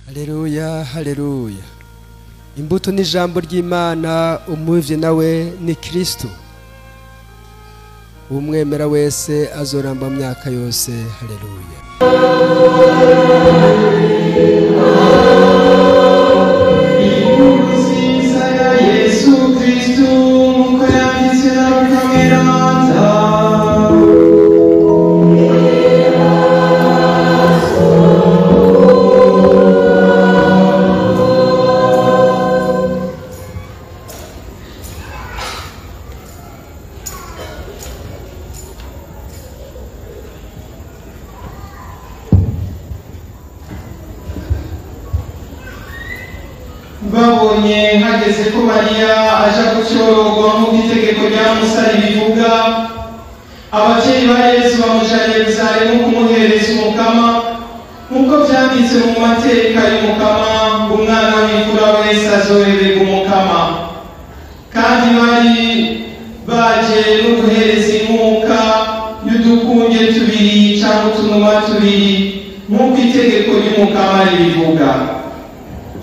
Haleluya, haleluya. Imbuto ni ijambo ry'Imana, umuvye nawe ni Kristo. Umwemera wese azoramba mu myaka yose. Haleluya. Yesu Kristo nk'uko yanditswe na Luka mweranda. Babonye hageze ko Mariya aja gucyorogwa nk'uko itegeko rya Musa ribivuga, ababyeyi ba Yesu bamujana i Yerusalemu kumuhereza umukama, nk'uko vyanditse mu mateka y'umukama, umwana w'imfura wese azohererwa umukama. Kandi bari baje no guhereza inkuka y'udukunge tubiri canke utunuma tubiri, nk'uko itegeko ry'umukama ribivuga.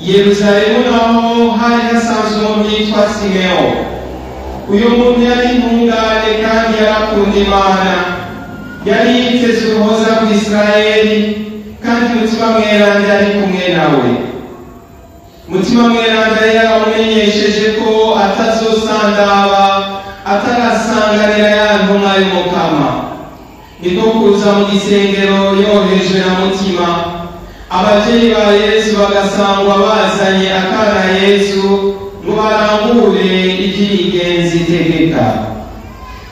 Yerusalemu naho hari hasanzwe umuntu yitwa Simeo. Uyu muntu yari intungane kandi yarakunda Imana, yari yiteze uruhoza rw'Isirayeli, kandi Mutima Mweranda yari kumwe nawe. Mutima Mweranda yari yaramumenyesheje ko atazosandaba atarasanganira ya ntumwa y'Umukama. Niko kuza mu gisengero yohejwe na Mutima. Abavyeyi ba Yesu bagasangwa bazanye akana Yesu ngo barangure ivy'imigenzo itegeka.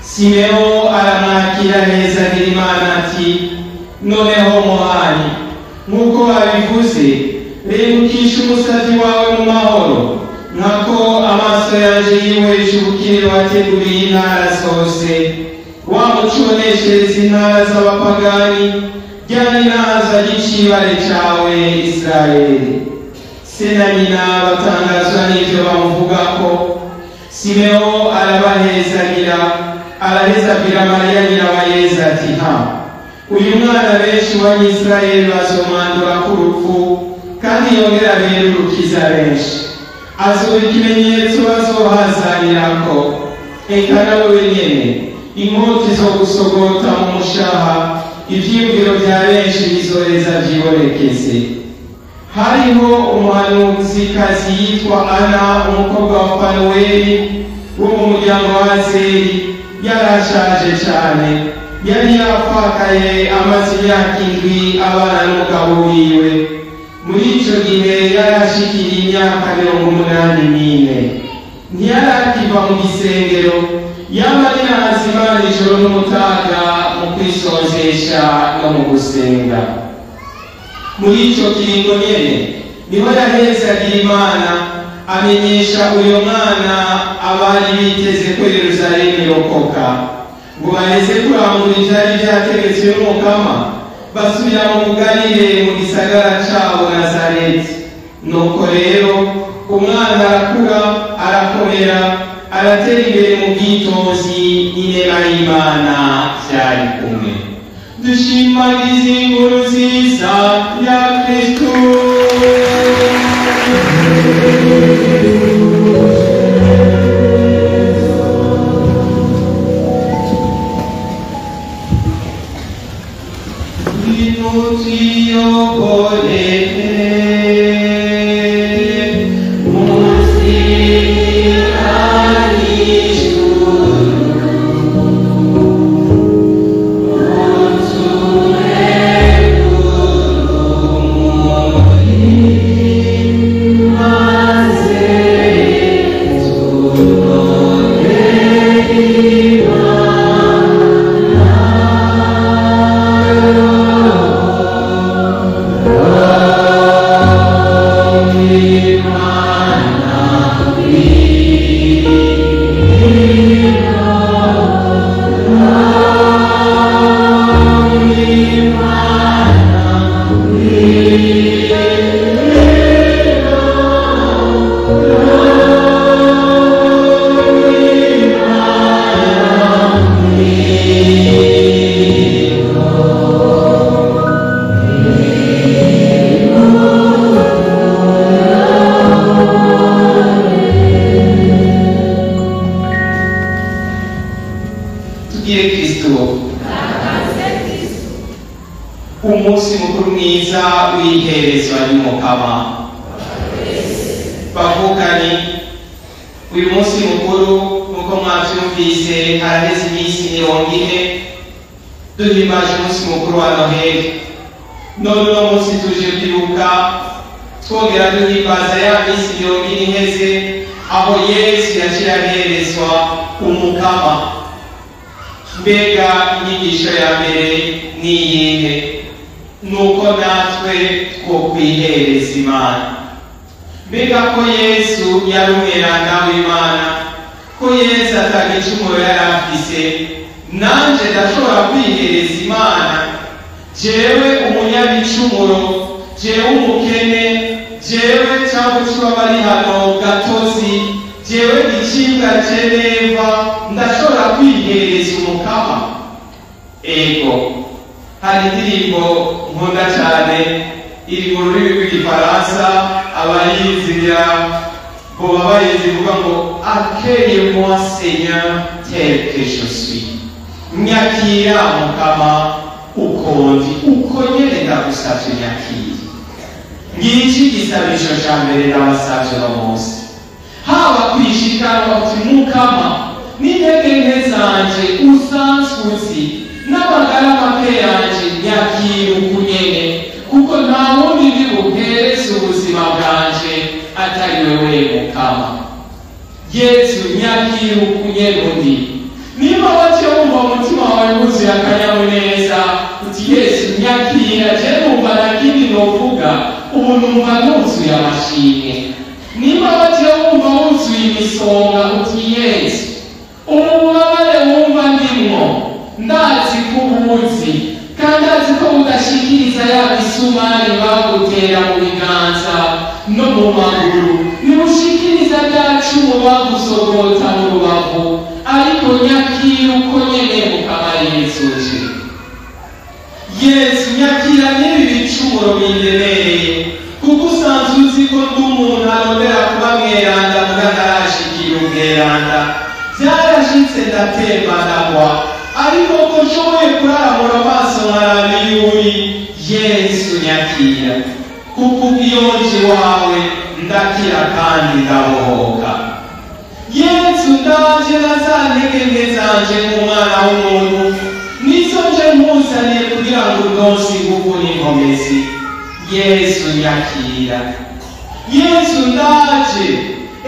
Simeo aramwakira neza agira Imana ati: noneho muhani, nk'uko babivuze, rengukisha umusavyi wawe mu mahoro, nkako amaso yanje yihweje ubukire wateguriye intara zose, wa muco uboneshereza intara z'abapagani, ryari naza ry'icibare cawe Isirayeli. Se na nyina batangazwa n'ivyo bamuvugako. Simeo arabahezagira, araheza abwira Mariya nyina wa Yesu ati: ha, uyu mwana benshi mu Banyisirayeli bazomwandura k'urupfu, kandi yongera abere urukiza benshi. Azoba ikimenyetso bazohazanirako, eka nawe wenyene inkota izogusogota mu mushaha, ivyiyumviro vya benshi bizoheza vyibonekeze. Hariho umuhanuzikazi yitwa Ana, umukobwa wa Fanuweli wo mu muryango wa Azeri. Yarashaje cane, yari yapfakaye amaze imyaka 7 abana n'umugabo wiwe. Muri ico gihe yarashikiriye imyaka 84. Ntiyarakiva mu gisengero, yama ari Imana ijoro n'umutaga mu kwisonzesha no mu gusenga. Muri ico kiringo nyene niho yahezagira Imana, amenyesha uyo mwana abari biteze ko Yerusalemu irokoka, ngo baheze kurangura ivyari vyategetswe n'Umukama, basubira mu Galile mu gisagara cabo Nazareti. Nuko rero umwana arakura, arakomera, aratera imbere mu bwitonzi, n'inema y'Imana vyari kumwe. Dushimagize inkuru nziza ya Kristo. Yesu ari Mukama. Bavukanye, uyu munsi mukuru nk'uko mwavyumvise haraheze iminsi 40 duhimbaje umunsi mukuru wa Noheli. None uno munsi tuje kwibuka twongera duhimbaza ya minsi 40 iheze aho Yesu yaciye aherezwa umukama. Mbega inyigisho ya mbere ni iyihe? Nuko natwe twokwihereza Imana. Mbega ko Yesu yari umweranda w'Imana, ko Yesu atagicumuro yari afise, nanje ndashobora kwihereza Imana? Jewe umunyabicumuro, jewe umukene, jewe cyangwa bari hano gatozi, jewe gicibwa Geneva, ndashobora kwihereza umukama? Ego. Hari indirimbo nkunda cyane iri mu rurimi rw'igifaransa, abayizi boba bayizi, ivuga ngo "Accueille-moi Seigneur tel que je suis." Nyakira Mukama uko ndi, uko nyene ndagusavye nyakira. Ngiki igisabisho ca mbere ndabasavye uno munsi, haba kwishikanwa uti Mukama n'intege nke zanje usanzwe uzi, n'amagara make yanje, nyakira uku nyene, kuko nta wundi ndi buhereze ubuzima bwanje atari wewe Mukama. Yesu, nyakira uku nyene undi. Niba waciye wumva umutima wawe wuzuye akanyamuneza uti Yesu nyakira, je numva nta kindi novuga, ubu numva nuzuye amashimwe. Niba waciye wumva wuzuye imisonga uti Yesu, ubu bubabare wumva ndimwo ndazi ko ubuzi, kandi azi ko budashikiriza ya misumari bagutera mu biganza no mu maguru, ntibushikiriza rya cumu bagusogota mu rubavu, ariko nyakira uko nyene Mukama Yesu je. Yesu, nyakira n'ibi bicumuro bindemereye, kuko usanzwe uzi ko ndi umuntu arondera kuba mweranda muga ntarashikira ubweranda. Byarashitse ndatemba ndagwa, ariko ko nshoboye kuraramura amaso nkaraba iyo uri. Yesu nyakira, kuko ubwiyonje wawe ndakira kandi ndabohoka. Yesu, ndaje na za ntege nke zanje nk'umwana w'umuntu, nizo nje nkuzaniye kugira ngo ndonse ingufu n'inkomezi. Yesu nyakira. Yesu, ndaje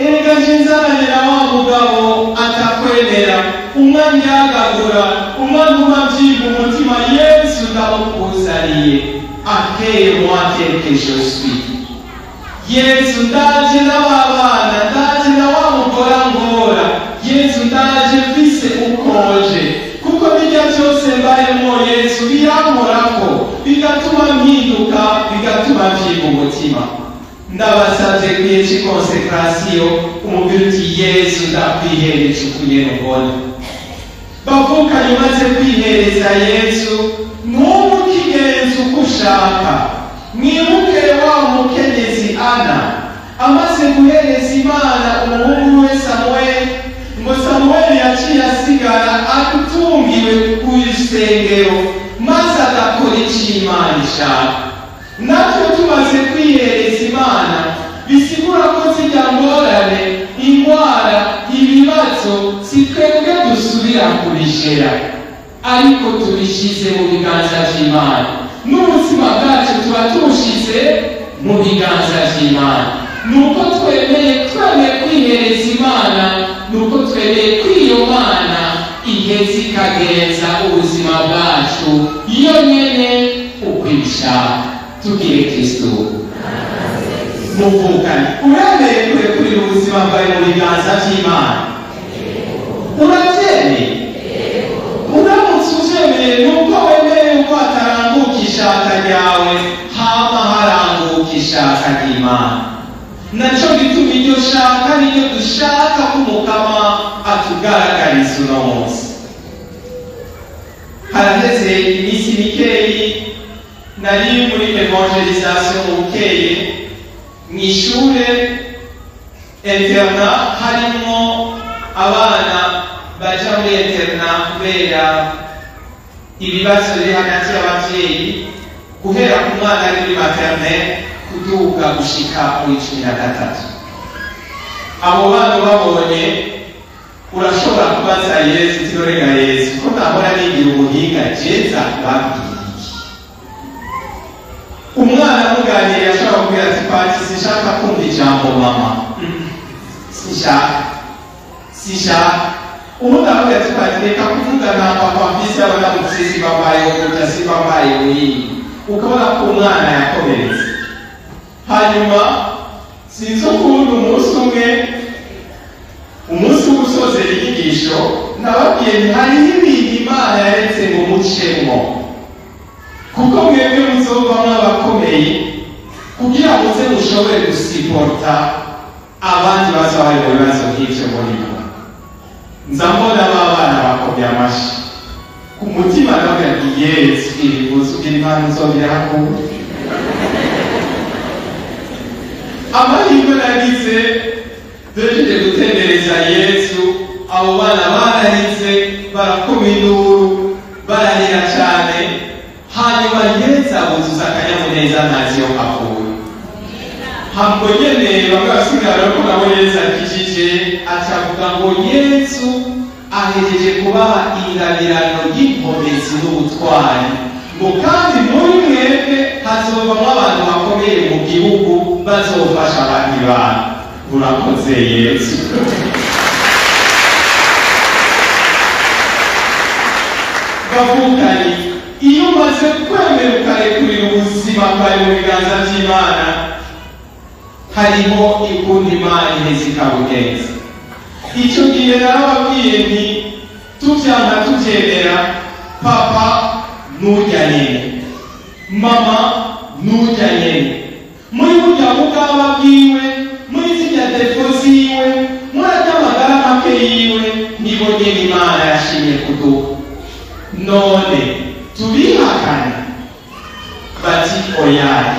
erega nje nzananye na wa mugabo atakwemera, umwe andyagagura, umwe antuma mvyimba umutima. Yesu, ndamukuzaniye, accueille-moi tel que je suis. Yesu, ndaje na ba bana, ndaje na wa mugore angora. Yesu, ndaje mfise ukonje, kuko bijya byose mbayemo Yesu birankorako, bigatuma mpinduka, bigatuma mvyimba umutima. Ndabasavye kwiye consécration umubwira uti Yesu ndakwihereje uku nyene ubona. Bavukanye, umaze kwihereza Yesu ntubu ukigenza uko ushaka. Mwibuke wa mukenyezi Ana amaze guhereza Imana umuhungu we Samueli, ngo Samueli yaciye asigara atungiwe ku rusengero maze agakora icyo Imana ishaka. Natwe tumaze kwihereza Imana bisigura ko zijya ngorane, indwara, ibibazo, si twebwe dusubira kubijera, ariko tubishyize mu biganza by'Imana, n'ubuzima bwacu tuba tubushize mu biganza by'Imana. Nuko twemeye kwihereza Imana, nuko twemeye ko iyo Mana iheza ikagenza ubuzima bwacu iyo nyene uko ibishaka. Tugire Kristo. Muvukane, uremeye kurekurira ubuzima bwawe mu biganza by'Imana? Urabyemeye? Uramutse uvyemeye, nuko wemeye yuko hataranguka ishaka ryawe, hama haranguka ishaka ry'Imana. Naco gituma iryo shaka niryo dushaka ko Umukama atugaragariza uno munsi. Haraheze iminsi mikeyi nari muri évangélisation mu Bukeye, mw'ishure internat, harimwo abana baja muri internat kubera ibibazo biri hagati y'abavyeyi, guhera ku mwana ari muri maternelle. kuduga gushika mu 13. Abo bana babonye urashobora kubaza Yesu uti norega Yesu ko nahora nigira umuhinga jeza babwiye iki? Umwana muganiriye ashobora kubwira ati pati sinshaka kumva ijambo mama, sinshaka. Ubundi aravuga ati pati reka kuvuga nta papa mfise, abana mufise simbabayeho gutya, simbabayeho iyi. Ukabona ko umwana yakomeretse. Hanyuma sinzi ukuntu umunsi umwe, umunsi wo gusozera inyigisho, nababwiye nti hariho ibintu Imana yaretse ngo mucemo, kuko mwebwe muzovamwo abakomeye kugira muze mushobore gusiporta abandi baza bari mu bibazo nk'ivyo murimo. Nza mbona ba bana bakomye amashi ku mutima, ndavuga nti Yesu ibivuze ugira Imana uzobirahakura. Amahirwe nagize duhejeje gutembereza Yesu, abo bana bararize, barakoma induru, bararira cyane. Hanyuma Yesu abuzuza akanyamuneza ntazi yo avuye. Hambo nyene bamwe basigara ko nabo Yesu akijije, acavuga ngo Yesu ahejeje kubaha ingabirano y'inkomezi n'ubutwari, ngo kandi muri mwebwe hazovamwo abantu bakomeye mu gihugu bazofasha abandi bantu. Urakoze Yesu. Bavukanye, iyo umaze kwemera ukarekurira ubuzima bwawe mu biganza by'Imana, hariho ikundi Imana iheze ikabugenza. Icyo gihe narababwiye nti tuvyanka tuvyemera, papa nurya nyene, mama nurya nyene, muri burya bugaba bwiwe, muri zirya defo ziwe, muri arya magara make yiwe, nibo nyene Imana yashimye kuduha. None tubihakane? Bati oyaye.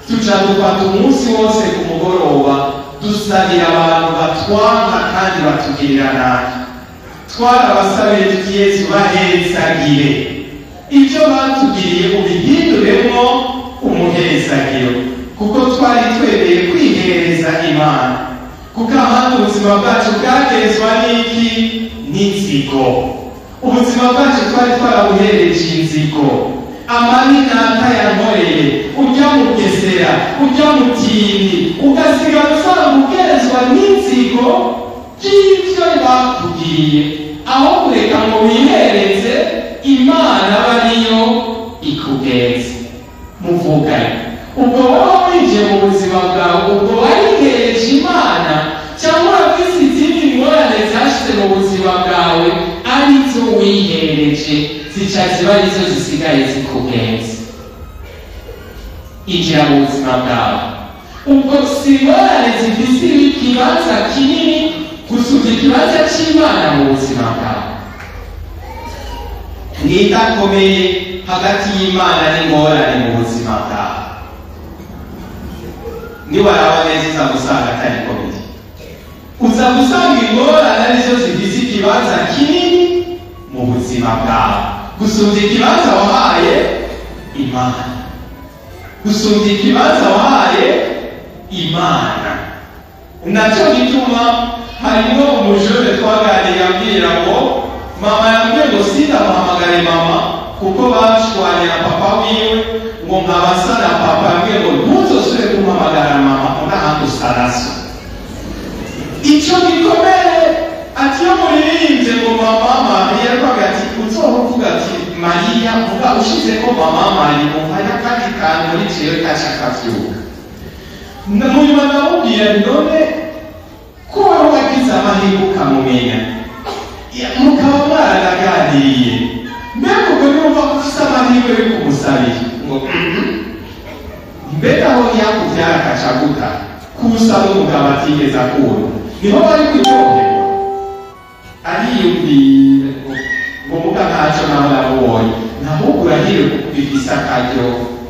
Tuca dufata umunsi wose ku mugoroba dusabira abantu batwanka kandi batugirira nabi. Twarabasabiye tuti Yesu bahezagire, ibyo batugiriye ubihinduremo umuhezagiro, kuko twari twemeye kwihereza Imana. Kuko ahandi ubuzima bwacu bwagezwa n'iki? N'inzigo. Ubuzima bwacu twari twarabuhereje inzigo. Amabi naka yankoreye, ujya mu gesera, ujya mu tini, ugasigara usanga ugezwa n'inzigo y'ibyo bakugiriye, aho kureka ngo wihereze Imana aba ariyo ikugenza. Muvugane ubwo wowe winjiye mu buzima bwawe, ubwo warihereje Imana, cyangwa urafise izindi ngorane zashize mu buzima bwawe arizo wihereje, zica ziba arizo zisigaye zikugenza. Injira mu buzima bwawe, ubwo si ingorane zifise ikibanza kinini gusumba ikibanza c'Imana mu buzima bwawe. Ntidakomeye hagati y'Imana n'ingorane mu buzima bwawe. Niwaraba neza uza gusanga atari ko biri. Uza gusanga ingorane arizo zifise ikibanza kinini mu buzima bwawe gusumba ikibanza wahaye Imana, gusumba ikibanza wahaye Imana. Nacyo gituma harimo umujene twaganiriye ambwira ngo mama yambwiye ngo sindamuhamagare mama kuko bashwanye na papa wiwe, ngo nkabasa na papa, yambwiye ngo ntuzosubire kumpamagara mama unahandi usa na so. Ico gikomere ati iyo muririmbye ngo mama Mariya, ariko ati uzohora uvuga ati Mariya, uvuga ushizeko mama Mariya, umva akandi kantu muri jewe kaca kavyuka. Munyuma ndamubwira none ko wari wagize amahirwe ukamumenya, mukaba mwaranaganiriye, mbega ubwo niwumva ko ufise amahirwe yo kumusabira? Ngo mbega aho ntiyakuvyara akacaguka kusa n'umugabo atigeze akunda, niho bari kuryoherwa. Ariyumvira ngo muga ntaco nawe namubonye, nahubwo urahirwe kuko bifise akaryo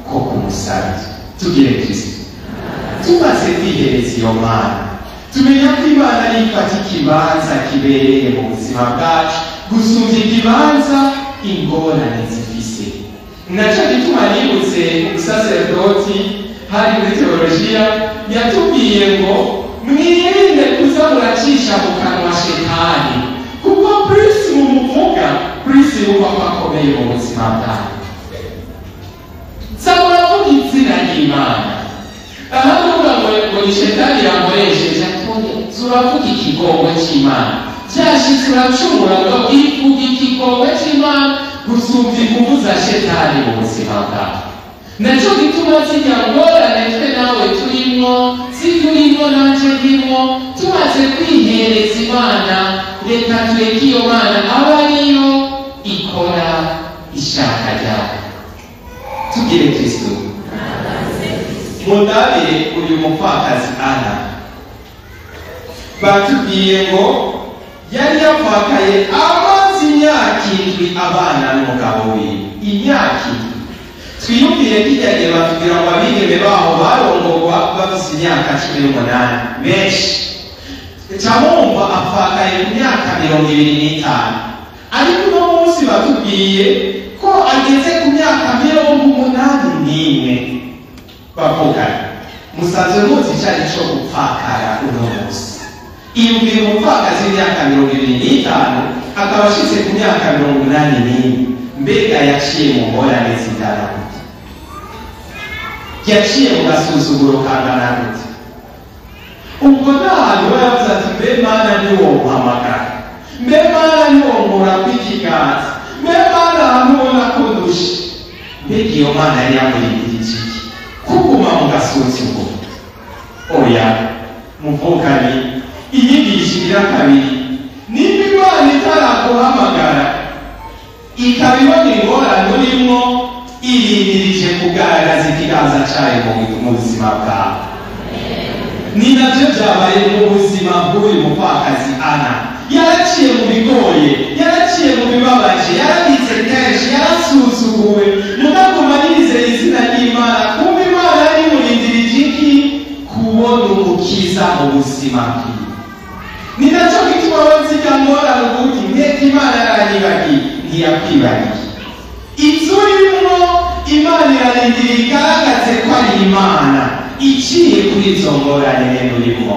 ko kumusabira. Tugire Kristo. Tumaze kwihereza iyo Mana, tumenya ko Imana ariyo ifata ikibanza kibereye mu buzima bwacu gusumvya ikibanza ingorane zifise. Naco gituma nibutse umusaseredoti Hari muri teolojiya yatubwiye ngo mwirinde kuza muracisha mu kanwa shetani, kuko plus mumuvuga, plus yumva ko akomeye mu buzima bwawe. Za muravuga izina ry'Imana. Aha tuvuga ngo ni shetani yakoresheje, atoya turavuga ikigongwe cy'Imana. Cyashitse uracumura, ngo ivuga ikigongwe cy'Imana gusumvya inguvu za shetani mu buzima bwawe. Nacyo gituma zijya ngorane twe nawe turimwo, ziturimwo nanje ndimwo, tumaze kwihereza Imana, reka tureke iyo Mana aba ariyo ikora ishaka ryayo. Tugire Kristo. Mundabire uyu mupfakazi Ana. Batubwiye ngo yari yapfakaye amaze imyaka 7 abana n'umugabo wiwe. Imyaka 7. Twiyumvire kirya gihe batubwira ngo abigeme baho barongorwa bafise imyaka 18 benshi. Camumva apfakaye ku myaka 25. Ariko uno munsi batubwiye ko ageze ku myaka 81. Bavukanye musanzwe muzi icari co gupfakara uno munsi. Iyumvire umupfakazi w'imyaka 25 akaba ashitse ku myaka 81. Mbega yaciye mu ngorane zingana gute? Yaciye mu gasuzuguro kangana gute? Ubwo nta hantu we yavuze ati mbe Mana ntiwompamagara, mbe Mana ntiwonkura kw'ikiganza, mbe Mana ahantu ubona ko ndushe. Mbega iyo Mana yari yamurindiriye iki? Kuguma mu gasuzuguro? Oya muvukanye, inyigisho igira kabiri: nimba Imana itaraguhamagara ikaba ibona ingorane urimwo, irindirije kugaragaza ikiganza cayo mu buzima bwawe. Ni navyo vyabaye mu buzima bw'uyu mupfakazi Ana. Yaraciye mu bigoye, yaraciye mu bibabaje, yarabitse kenshi, yarasuzuguwe, mugaguma yizeye izina ry'Imana. Kumva Imana yari imurindirije iki? Kubona umukiza mu buzima bwiwe. Ni nacyo gituma we nzijya ngorane uvuga uti nteko Imana yaranyibagiye. Ntiyakwibagiye. Inzu urimwo Imana irarindiriye igaragaze ko ari Imana iciye kuri izo ngorane nyene urimwo.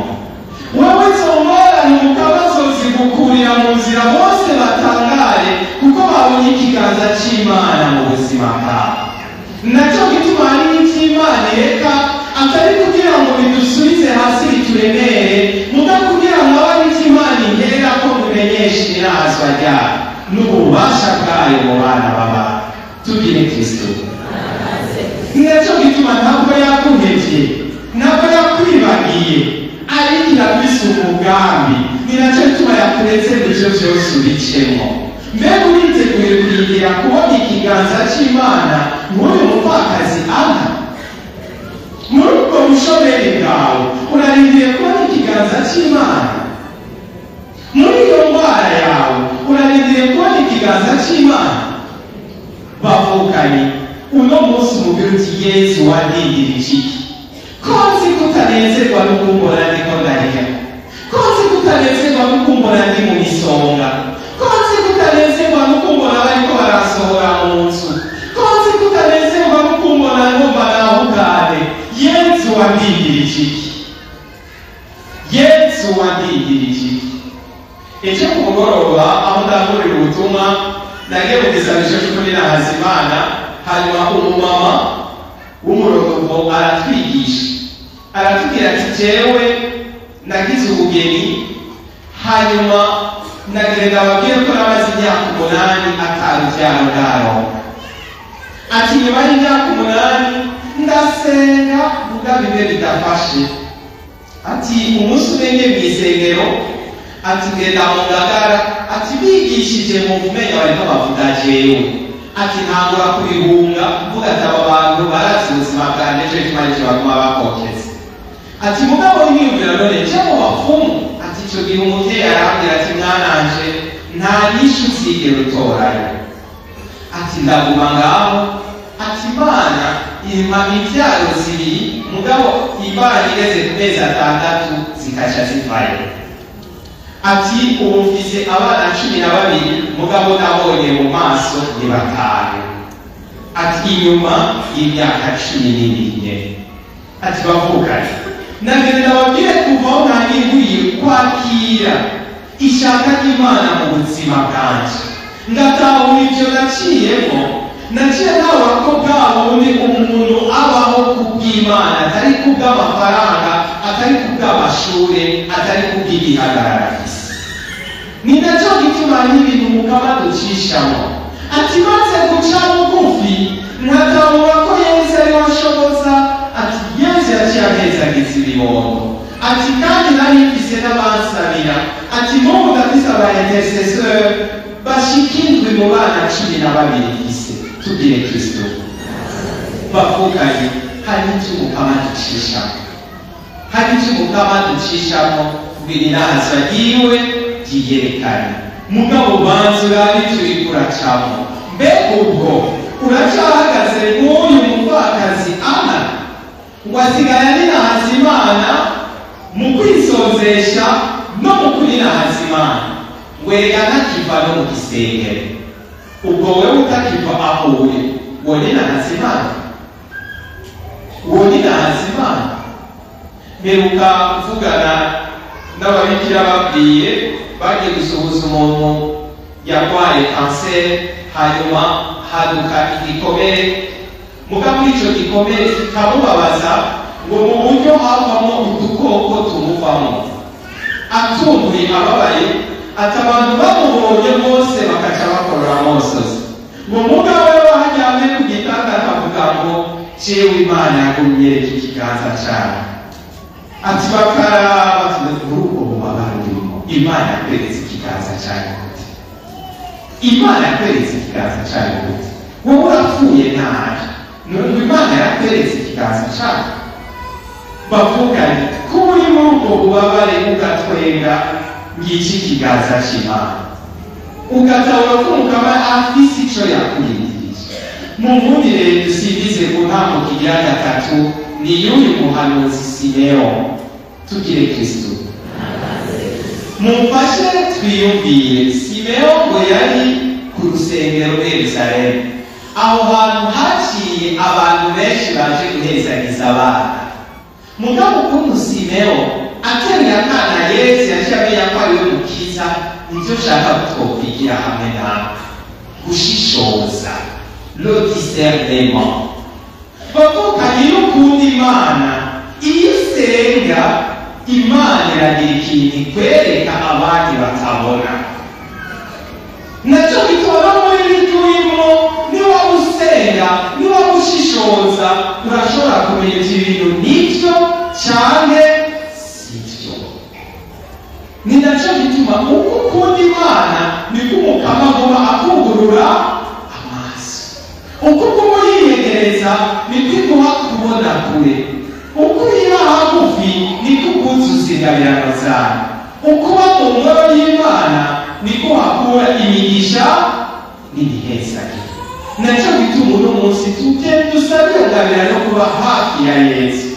Wewe izo ngorane mukaba zozigukurira mu nzira, bose batangare kuko babonye ikiganza c'Imana mu buzima bwawe. Nacyo gituma hari n'ivy'Imana ireka atari kugira ngo bidusubize hasi bituremere, muga kugira ngo abe ari ivy'Imana ihera ko bimenyeshe irazwa ryayo n'ububasha bwayo mu bana b'abantu. Tugire Kristo. Nacyo gituma ntabwo yaguhevye, ntabwo yakwibagiye, ariko irafise umugambi. Ni nacyo gituma yakuretse ngo ivyo vyose ubicemo. Mbega uriteguye kurindira kubona ikiganza c'Imana nk'uyu mupfakazi Ana? Muri ubwo bushomeri bwawe urarindiriye kubona ikiganza c'Imana? Muri iyo ndwara yawe urarindiriye kubona ikiganza c'Imana? Bavukanye, uno munsi umubwira uti Yezu wandindirije iki? Ko nzi ko utanezerwa no kumbona ndiko ndarira, ko nzi ko utanezerwa no kumbona ndi mu misonga, ko nzi ko utanezerwa no kumbona bariko barasohora mu nzu, ko nzi ko utanezerwa no kumbona ngomba nahukane. Yezu wandindirije iki? Yezu wandindirije iki? Ejo ku mugoroba aho ndangurira ubutumwa, nagiye mu gisabisho c'ukuri na Hazimana, hanyuma umumama w'umurogovo aratwigisha, aratubwira ati jewe nagize ubugeni, hanyuma nagenda ababwire ko namaze imyaka 8 ataruvyaro ndaronka. Ati nyuma y'imyaka 8 ndasenga vuga bimwe bidafashe. Ati umunsi umwe ngiye mw'isengero, ati ngenda mu Ngagara, ati bigishije mu kumenya bariko bavuga jewe. Ati ntangura kubihunga mvuga ati aba bantu barazi ubuzima bwanje, nico gituma arico baguma bakokeza. Ati mugabo niyumvira none nje mu bapfumu. Ati ico gihe umuvyeyi arambwira ati mwananje nta nyishu uzigera utorayo. Ati ndaguma ngaho. Ati Imana impa imvyaro 2, mugabo Imana igeze ku mezi 6 zikaca zivayo. Ati ubu mfise abana 12, mugabo nabonye mu maso ni 5. Ati inyuma y'imyaka 12 nyene. Ati bavukanye, nagenda babwire kuva aho ntangiriye kwakira ishaka ry'Imana mu buzima bwanje, ngatahura ivyo naciyemo, naciye ntahura ko bwa bundi umuntu abaho kubw'Imana, atari kubw'amafaranga, atari kubw'amashure, atari kubw'igihagararo afise. Ni nacyo gituma n'ibintu Mukama ducishamo. Ati maze guca bugufi nkatahura ko Yesu ariwe ashoboza. Ati Yesu yaciye ampezagiza ibibondo. Ati kandi nari mfise n'abansabira. Ati n'ubu ndafise aba intercesseur bashika 7 mu bana 12 mfise. Tugire Kristo. Bavukanye, hari icyo Mukama ducishamo, hari icyo Mukama ducishamo kugira inahazwa ryiwe ryiyerekane. Mugabo banza urabe ivyo uriko uracamo. Mbega ubwo uracahagaze nk'uyu mupfakazi Ana, ngo asigaye aninahaza Imana mu kwisonzesha no mu kurinahaza Imana, ngo erega ntakiva no mu gisengero. Ubwo wewe utakiva aho uri, woninahaza Imana, woninahaza Imana. Mperuka kuvugana n'ababikira babwiye bagiye gusuhuza umuntu yarwaye kanseri, hanyuma haduka igikomere. Muga muri ico gikomere kikamubabaza, ngo mu buryo havamo udukoko tumuvamo. Atunguye ababaye, ati abantu bamubonye bose bakaca bakorora amosozi. Ngo muga wewe aharyamye ku gitanda akavuga ngo jewe Imana yagumye iki kiganza cawe. Ati bakaraba, ati muri ubwo bubabare urimo, Imana yakweretse ikiganza cawe gute? Imana yakweretse ikiganza cawe gute? Wowe urapfuye nabi, none Imana yakweretse ikiganza cawe? Bavuganye ko uri muri ubwo bubabare ugatwenga, ngiki ikiganza c'Imana, ugatahura ko Mukama afise ico yakurindiriye. Mumvunire dusimbize ku ntambuko igira gatatu, ni y'uyu muhanuzi Simeon. Tugire Kristo. Mumfashe twiyumvire. Simeon ngo yari ku rusengero rw'i Yerusalemu, aho hantu haciye abantu benshi baje guhezagiza abana. Mugabo ukuntu Simeon ateruye akana Yesu yaciye amenya ko ari we Mukiza, nivyo nshaka ko twokwigira hamwe nawe. Gushishoza, le discernement. Bavukanye, iyo ukunda Imana, iyo usenga, Imana iragira ikintu ikwereka abandi batabona. Nacyo gituma no muri ibyo urimo, niba usenga, niba ushishoza, urashobora kumenya ibyo bintu nibyo canke sibyo. Ni nacyo gituma uko ukunda Imana niko Umukama aguma akugurura amaso. Uko uguma uyiyegereza niko iguha kubona kure. Uko uyiba hagufi niko ukuzuza ingabirano zawe. Uko uba mu ngoro y'Imana niko hakura imigisha n'ibihezagiro. Nacyo gituma uno munsi tujye dusaba iyo ngabirano yo kuba hafi ya Yesu.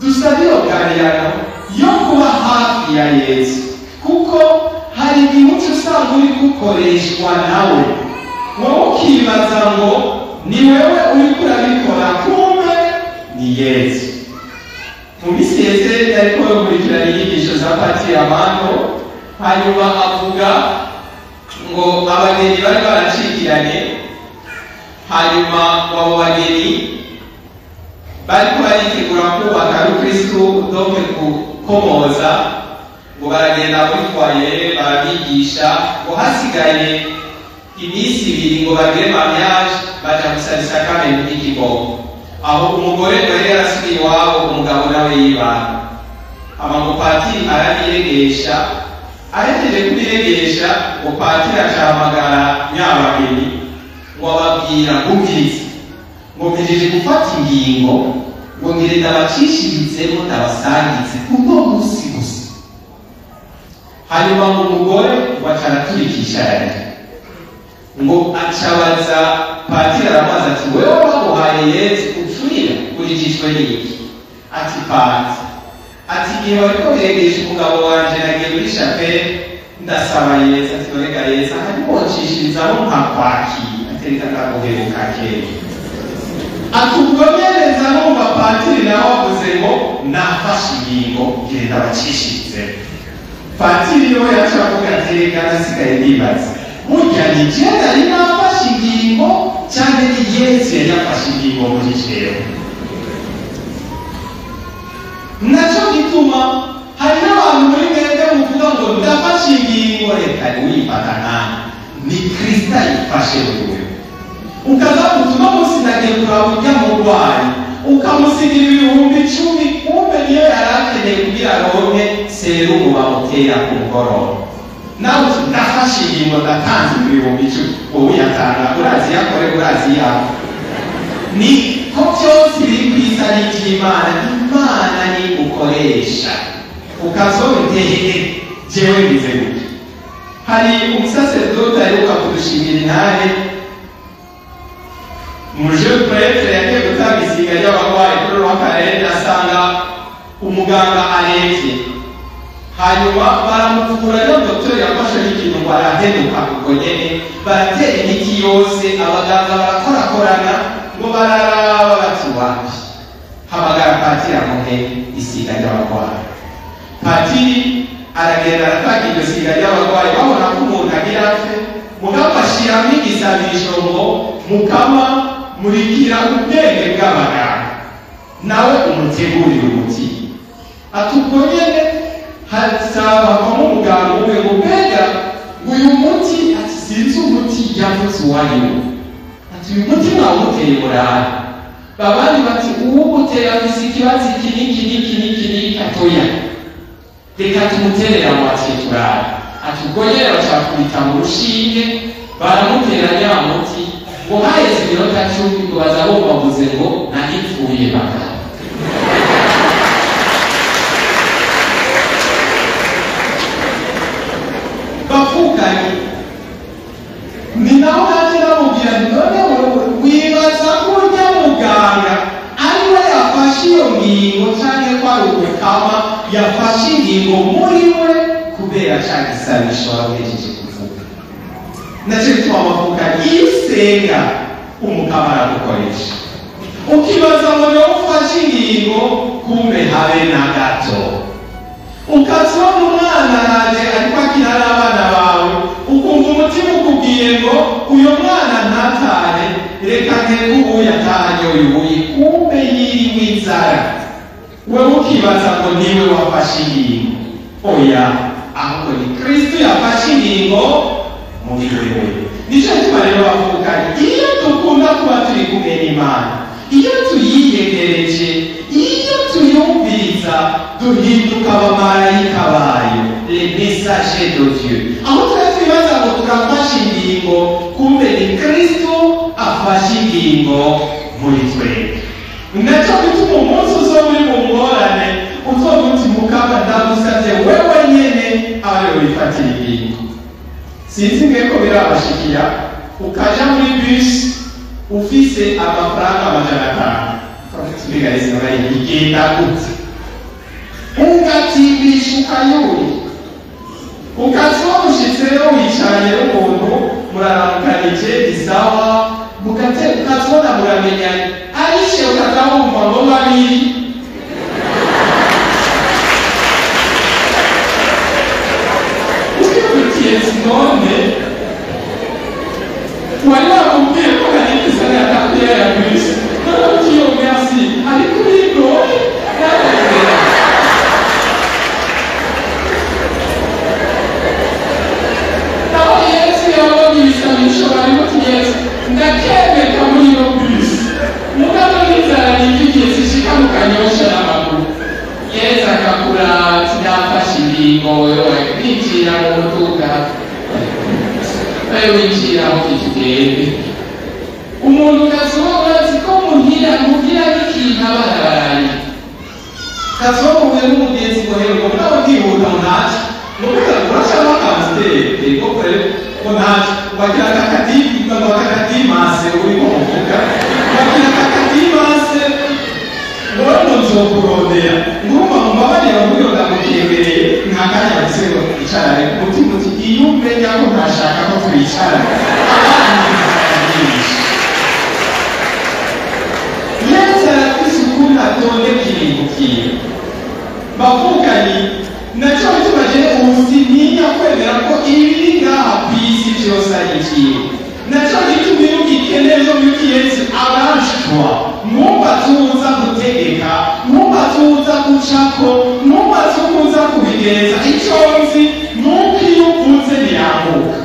Dusaba iyo ngabirano yo kuba hafi ya Yesu, kuko hari igihe uca usanga uri gukoreshwa nawe, wowe ukibaza ngo ni wewe uriko urabikora, kumbe ni Yesu. Mu minsi iheze yariko yokurikirana inyigisho za Patiri Amando, hanyuma avuga ngo abageni bari baracikiranye, hanyuma abo bageni bariko baritegura kubaka Rukristo, donc gukomoza, ngo baragenda muri foyer barabigisha, ngo hasigaye iminsi 2 ngo bagire mariage, baja gusaba isakamento ry'ikigongo. Aho umugore ngo yari yarasubiye iwabo, umugabo nawe yibana. Hama ngo patiri arabiregesha, ahejeje kubiregesha, ngo patiri acahamagara nyabageni, ngo ababwira ngumvirize, ngo mpejeje gufata ingingo, ngo ngire ndabacishirizemo ndabasangize uno munsi gusa. Hanyuma ngo umugore ngo aca araturikisha ararira, ngo acabaza patiri, aramubaza ati wewe baguhaye Yesu ucurira urigishwe n'iki? Ati pati, ati igihe bariko biregesha umugabo wanje nagiye muri chapelle ndasaba Yesu, ati none ga Yesu hanyuma woncishirizamo nkakwakira, atereka ndaguheruka kera. Ati ubwo nyene numva patiri nawe avuze ngo nafashe ingingo genda bacishirize. Patiri yo yaca avuga ati reka ndasigaye ndibaza, burya ni je nari nafashe ingingo cyangwa ni Yesu yari yafashe ingingo muri jewe? Nacyo gituma hari n'abantu muri mwebwe muvuga ngo ndafashe ingingo, reka wifata nkana ni Kristo ayifashe muri wewe. Ukaza gutuma munsi ndagiye kuraba ujya murwayi, ukamusigira 10,000, kumbe niyo yari akeneye kugira aronke serumu bamutera ku mugoroba. Nawe uti ndafashe ingingo ndatanze 10,000, wowe uyatanga urazi yakore urazi yawe. Ni ko byose biri ku isi ari iby'Imana, Imana ni ukoresha. Ukazobitehe jewe mbize gutya. Hari umusaseredoti aheruka kudushimira intare, umuje prêtre yagiye gutanga isiga ry'abarwayi kuri Rwakarere, asanga umuganga arembye, hanyuma baramuvura. Rero dogiteri yafashe n'ikintu ngo arahenuka ubwo nyene, baratera imiti yose, abaganga barakorakorana ngo bararaba bati wapi, hamagara patiri amuhe isiga ry'abarwayi. Patiri aragenda aratanga iryo siga ry'abarwayi, babona ko umuntu agira apfe, mugabo ashiramo igisabisho ngo mukama murikira ubwenge bw'abaganga, nawe umutegurire umuti. Ati ubwo nyene havamo umuganga umwe ngo mbega uyu muti, ati sinzi umuti yavuze uwo ari wo, ati uyu muti mwawuteye murahe? Babandi bati uwugutera afise ikibazo iki n'iki n'iki n'iki n'iki, atoya reka tumuterera mwatiye turabe. Ati ubwo nyene bacakubita mu rushinge baramutera nya muti, ngo haheze iminota 10 ngo baza bumva ngo naripfuye bagabo. Bavukanye ni naho nanjye namubwira nti none wewe wibaza ko urya muganga ari we yafashe iyo ngingo canke ko ari umukama yafashe ingingo muri we kubera ca gisabisho wari uhejeje kuvuga? Nacyo gituma bavukanye, iyo usenga umukama aragukoresha, ukibaza ngo niwe ufashe ingingo, kumbe habe na gato. Ukazibona umwana araje ariko akina n'abana bawe, ukumva umutima ukubwiye ngo uyu mwana ntatahe, reka ntege ubuye atahanye uyu buye, kumbe yiriwe inzara. Wewe ukibaza ngo niwe wafashe ingingo, oya, ahubwo ni Kristo yafashe ingingo muri wewe. Nicyo gituma rero bavukanye, iyo dukunda kuba turi kumwe n'Imana, iyo tuyiyegereje, iyo tuyumviriza, duhinduka abamarayika bayo, les messagers de Dieu. Aho twari twibaza ngo turafashe ingingo, kumbe ni Kristo afashe ingingo muri twebwe. Nacyo bituma umunsi uzoba uri mu ngorane uzoba uti mukama ndagusavye wewe nyene abe wifatira ingingo. Sinzi mwe ko birabashikiya ukaja muri bus ufise amafaranga 500, mbega isi igenda gute? Ugatimbisha ukayuri, ukazoba ushitseyo wicaranye n'umuntu muraramukanije isawa, ukazibona muramenyanye, arishe ukaza wumva ngo babiri. Ukikutiye none wari wakubwiye ko hari isana ya tapiya ya bisi, none utiyo merci ariko urigoye. Naho Yesu yabonye ibisabisho bari Yesu ndakemeka muri iyo bisi, mugabo n'inzara nifitiye zishika mu Kanyosha n'amaguru. Yesu akakura ati ndafashe ingingo wewe winjira mu muduga, wewe winjira aho tugende. Umuntu kazoba urazi ko muhira muhira n'ikintu abana baraye, kazoba uhuye n'umugenzi ngo hewe ngo mugabo ndihuta ngo ntacyo, ngo mbega urashaka akamuteye ngo kure ngo ntacyo, wagira akakadimase uriko muvuga, wagira akakadimase ngo ngo nzokurondera, ngurumva mumbabarira ngo ndamukemereye nta kanya mfise ngo twicarane. Umutima uti iyo umenya ko ntashaka ko twicarana, abana nyinshi. Yesu arafise Bavukanye nacyo bituma jewe ubu kwemera ko ibiri ngaha ku isi byose ari ikintu. Nacyo gituma iyo ugikeneye zo muri Yesu arashwa, mwumva tuza gutegeka, mwumva tuza gucako, mwumva tuza kubigenza. Icyo nzi nuko iyo uvuze birambuka,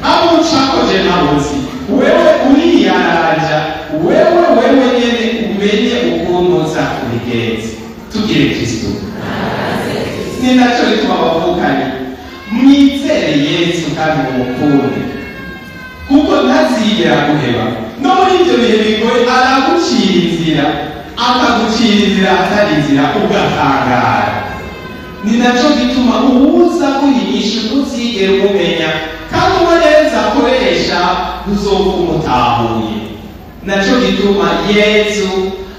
abo ucako je ntabuzi. Wewe uriyaranja, wewe nyene umenye ukuntu uza kubigenza. Tugire Kristo. Ni nacyo bituma bavukanye mwizere Yesu kandi mumukunde, kuko ntazigera guheba. No muri ibyo bihe bigoye aragucira inzira, akagucira inzira atari inzira, ugatangara. Ni nacyo gituma uwuza kuyigisha ntuzigere umumenya, kandi uwo Yesu akoresha ntuzopfa umutahuye. Nacyo gituma Yesu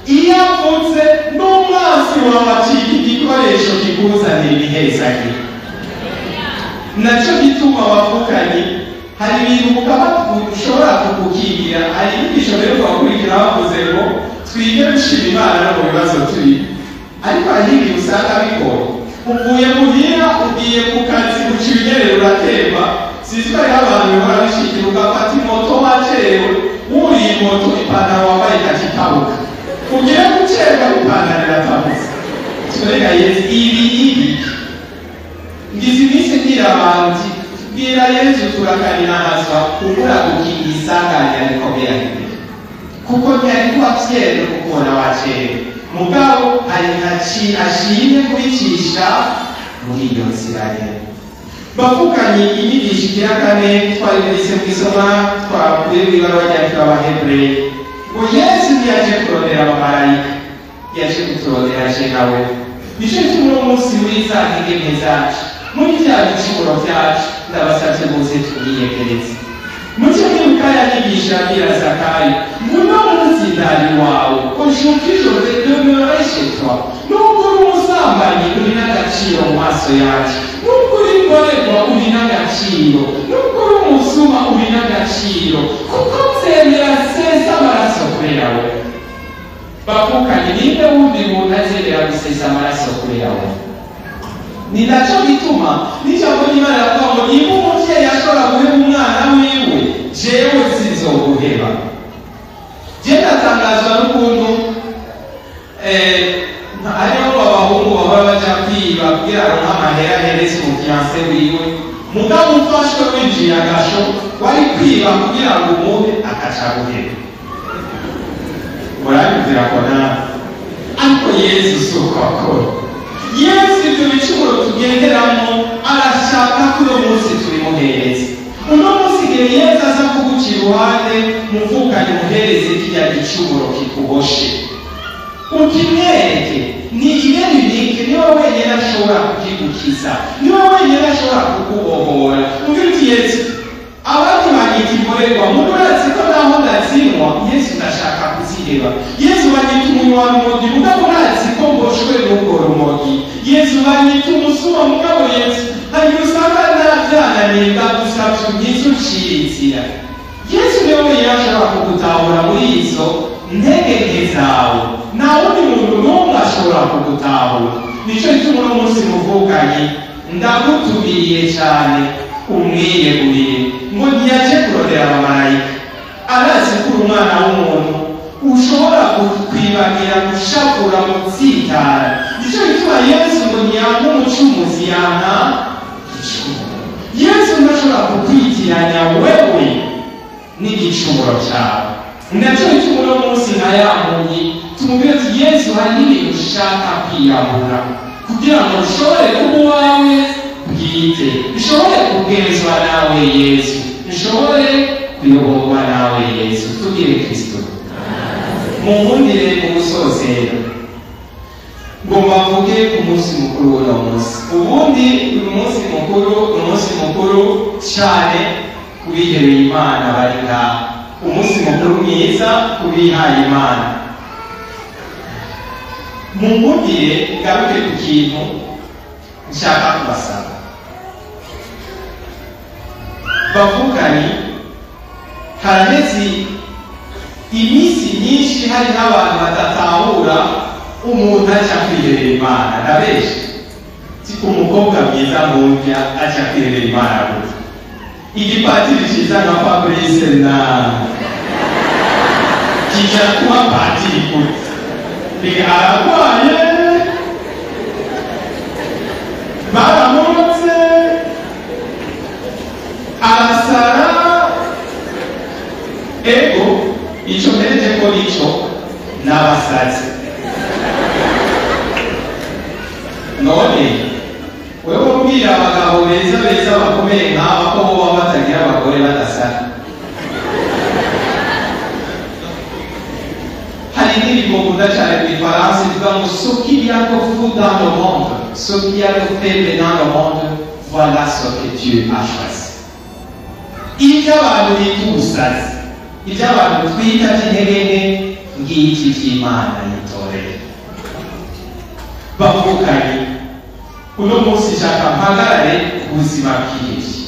iyo avutse n'umwansi wawe acika igikoresho kikuzanira ibihezagiro. Nacyo gituma bavukanye hari ibintu mukaba ushobora kugukingira. Hari inyigisho rero bakurikira bavuze ngo twige gushima Imana no mu bibazo turimo, ariko hari ibintu usanga bigoye. Uvuye muhira ugiye ku kazi, uca ibinyerera uratemba, sinzi ko hariho abantu bihora bishikira, ugafata imoto wacerewe, wuriye imoto ipantaro wambaye ikacitabuka, ugiye gucerwa ipantaro iratabutse. Turega Yesu ibi ibi ngize iminsi mbwira abantu, bwira Yesu turakaninahazwa kubura gukinga isanganya rikomeye imbere, kuko ntiyari kuba vyemewe kukubona wacerewe. Mugabo hari ashimye kubicisha muri iyo nzira nyene. Bavukanye inyigisho igira kane twari mu isoma twakuye mw'ibaruwa ryandikiwe Abahebureyi, ngo Yesu ntiyaje kurondera abamarayika, yaje kuturondera je nawe. Nico gituma uno munsi muri za ntege nke zacu, muri vya bicumuro vyacu, ndabasavye muze tumwiyegereze. Muce mwibuka yanyigisha abwira Zakayo ngo uno munsi ndari wawe, aujourd'hui je vais demeurer chez toi. Nubwo uri umusambanyi uri n'agaciro mu maso yacu, nubwo uri imborerwa uri n'agaciro, nubwo uri umusuma uri n'agaciro, kuko nzemera nsesa amaraso kubera we. Bavukanye, ninde wundi muntu azemera gusesa amaraso kubera we? Ni nacyo gituma n'ijambo ry'Imana rivuga ngo niba umuvyeyi ashobora guheba umwana wiwe, jewe sinzoguheba. Je ndatangazwa n'ukuntu hariho abahungu bahora baja kwiba kugira aronke amahera ahereze umufiancé wiwe, mugabo ufashwe winjiye agasho wari kwiba kugira ngo umuhe, akaca guheba. Murabibwira ko nawe, ariko Yesu si uko akora. Yesu ibyo bicumuro tugenderamo arashaka ko uno munsi tubimuhereza. Uno munsi igihe Yesu aza kuguca iruhande, muvukanye, muhereze kirya gicumuro kikuboshe, ukimwereke. Ni ibere niwe wenyine ashobora kukigukiza, niwe wenyine ashobora kukubohora. Umbwira uti: "Yesu, abandi banyita imborerwa, muga urazi ko naho ndazinywa, Yesu ndashaka kuziheba. Yesu, banyita umunywarumogi, mugabo urazi ko mboshwe n'urwo rumogi. Yesu, banyita umusuma, mugabo Yesu hari usanga navyananiye, ndagusavye unkize, ucira inzira." Yesu niwe wenyine ashobora kugutahura muri izo ntege nke zawe, nta wundi muntu n'umwe ashobora kugutahura. Nico gituma uno munsi muvukanye ndagutumiriye cyane umwiyegurire. Ngo ntiyaje kurondera abamarayika, arazi ko uri umwana w'umuntu ushobora kwibagira, gushavura, gutsitara. Nicyo gituma Yesu ngo ntiyanga umucumuzi, yanka igicumuro. Yesu ntashobora kukwitiranya wewe n'igicumuro cyawe. Nacyo gituma uno munsi nka ya mpumyi tumubwira ati: "Yesu, hari n'ibintu ushaka kwiyahura kugira ngo ushobore kuba uwawe bwite, nshobore kugenzwa nawe Yesu, nshobore kuyoborwa nawe Yesu." Tubwire Kristo. Munkundire, mu gusozera ngomba mvuge ku munsi mukuru w'uno munsi. Ubundi uyu munsi mukuru ni umunsi mukuru cyane ku bihebeye Imana bari ngaha, umunsi mukuru mwiza ku bihaye Imana. Munkundire ngaruke ku kintu nshaka kubasaba. Bavukanye, haraheze iminsi myinshi hari n'abantu badatahura. Umuntu aca kwihebera Imana, ndabesha? Ti umukobwa mwiza murya aca kwihebera Imana gute? Igipatiri ciza nka Fabrice na kija kuba patiri gute? Mbega aragwaye, baramutse arasara. Ego, ico mpereje ko nico n'abasazi. None wewe ubwira abagabo beza beza bakomeye nk'aba ko boba batagira abagore badasara? Hari indirimbo nkunda cyane mu Gifaransa ivuga ngo: "Ce qu'il y a de fou dans le monde, ce qu'il y a de faible dans le monde, voilà ce que Dieu a choisi." Ibyo abantu bita ubusazi, ibyo abantu twita by'intege nke, ngiki by'Imana yitoreye. Bavukanye, uno munsi nshaka mpagarare ku buzima bwihebye.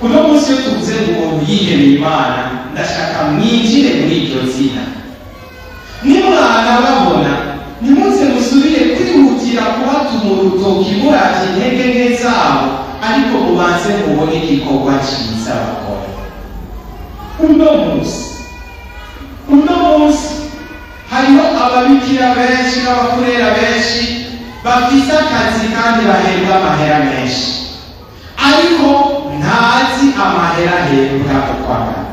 Uno munsi iyo tuvuze ngo umuntu yihebeye Imana, ndashaka mwinjire muri iryo zina. Nimwana babona, nimuze musubire kwihutira kubatuma urutoki muravye intege nke zabo, ariko mubanze mubone igikorwa ciza bakora. Uno munsi hariho ababikira benshi n'abafurera benshi bafise akazi kandi bahembwa amahera menshi, ariko ntazi amahera ahembwa uko angana,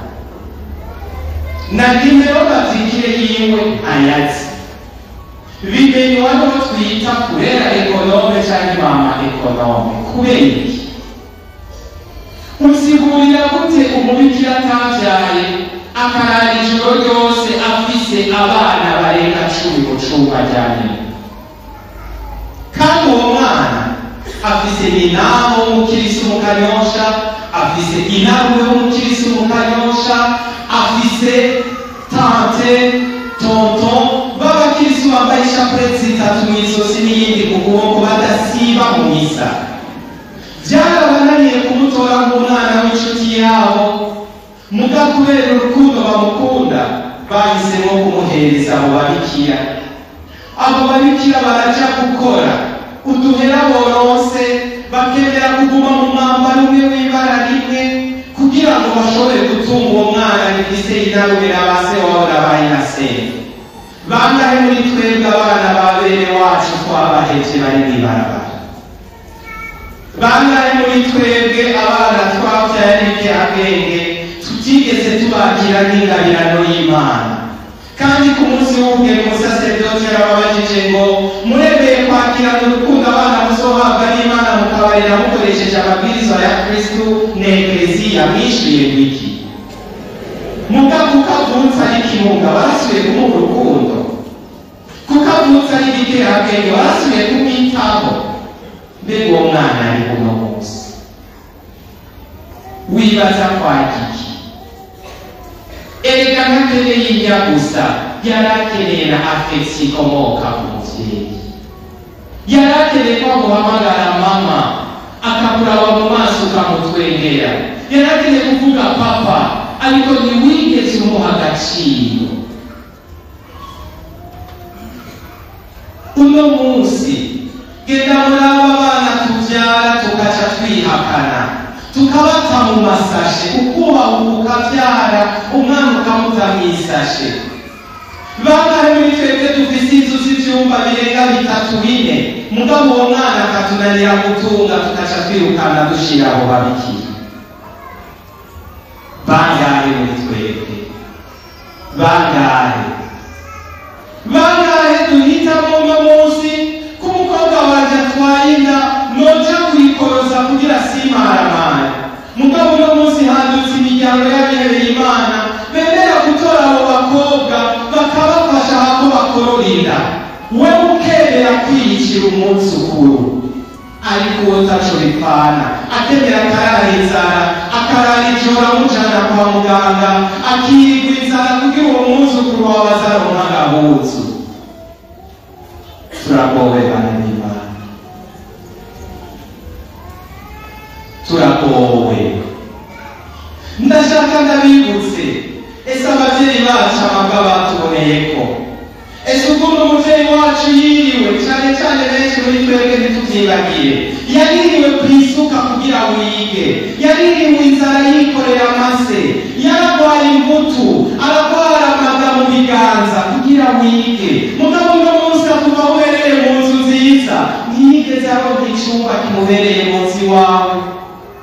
na numéro matricule yiwe ntayazi. Bimenywa n'uwo twita furera économe canke mama économe. Kubera iki? Usigurira gute umubikira atavyaye akarara ijoro ryose afise abana barenga 10 mu cumba aryamyemo, kandi uwo mwana afise ninabo w'umukirisi mu Kanyosha, afise inarume w'umukirisi mu Kanyosha, afise tante, tonton b'abakirisi bambaye ishapure zitatu mu izosi n'iyindi ku kuboko, badasiba mu misa? Byarabananiye kumutora nk'umwana w'inshuti yabo, muga kubera urukundo bamukunda bahisemo kumuhereza abo babikira. Abo babikira baraja gukora, uduhera boronse bakemera kuguma mu mwambaro umwe w'ibara rimwe kugira ngo bashobore gutunga uwo mwana bifise inarume na ba se wabo na ba nyirasenge. Bangahe muri twebwe abana ba bene wacu twabahevye bari mw'ibarabara? Bangahe muri twebwe abana twavyaye n'ibyabwenge tutigeze tubakira nk'ingabirano y'Imana? Kandi ku munsi w'ubugeni umusaseredoti yarababajije ngo: "Muremeye kwakirana urukundo abana muzohabwa n'Imana, mukabarera mukoresheje amabwirizwa ya Kristu na Ekleziya?" Mwishuye wiki muga kuko avutse ari ikimuga, barasubiye kumuha urukundo? Kuko avutse ari igiterabwenge, barasubiye kumwitaho? Mbega uwo mwana ari uno munsi wibaza kwakiki? Erega ntakeneye indya gusa, yarakeneye na affection ikomoka ku muvyeyi. Yarakeneye ko aguhamagara mama, akakuraba mu maso, ukamutwengera. Yarakeneye kuvuga papa, ariko ntiwigeze umuha agaciro. Uno munsi genda muri aba bana tuvyara, tugaca twihakana, tukabata mu masashe. Ukubaha ukavyara umwana ukamuta mw'isashe. Bangahe muri twebwe dufise inzu z'ivyumba birenga bitatu, bine, mugabo uwo mwana akatunanira gutunga, tugaca twirukana dushira aho babikira? Bangahe muri twebwe? Bangahe, bangahe duhitamo uno munsi ko umukobwa wanje atwaye inda noja kuyikoroza kugira simaramare? Mugabo uno munsi hadutse imiryango y'abihebeye Imana bemera gutora abo bakobwa bakabafasha hako bakorora inda. Wewe ukemera kwiyicira umwuzukuru, ariko uwo taco bipfana akemera akarara inzara, akarara ijoro amujana kwa muganga, akirirwa inzara kugira uwo mwuzukuru wawe azaronka agahuzu. Turagowe, bana b'Imana, turagowe. Ndashaka ndabibutse: ese abavyeyi bacu amabwa batuboneyeko? Ese ukuntu umuvyeyi wacu cyane benshi muri twebwe ntitubyibagire. Yaririwe ku isuka kugira wige, yaririwe inzara yikorera amase, yaragwaye imbuto, aragwara amaga mu biganza kugira wige. Mugabo uno munsi akuva ubereye mu nzu nziza, ntiyigeze aronka icumba kimubereye munsi wawe.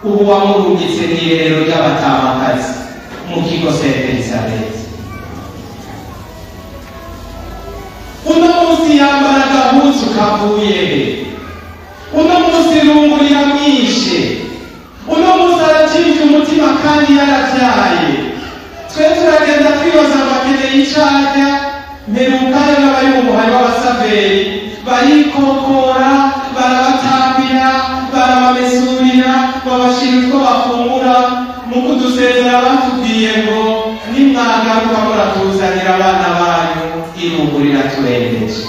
Ubu wamurungitse mw'irerero ry'abatamakazi mu kigo Sainte Elisabeth. Uno munsi yambara agahuzu kavuye, uno munsi irungu riramwishe, uno munsi aracibye umutima kandi yaravyaye. Twe turagenda twibaza ngo akeneye icarya. Mperukayo n'abari mu muhari w'abasaveri barikokora, barabatambira, barabamesurira, babashira utwo bafungura. Mu kudusezera batubwiye ngo nimwagaruka muratuzanira abana banyu, irungu riraturengeje.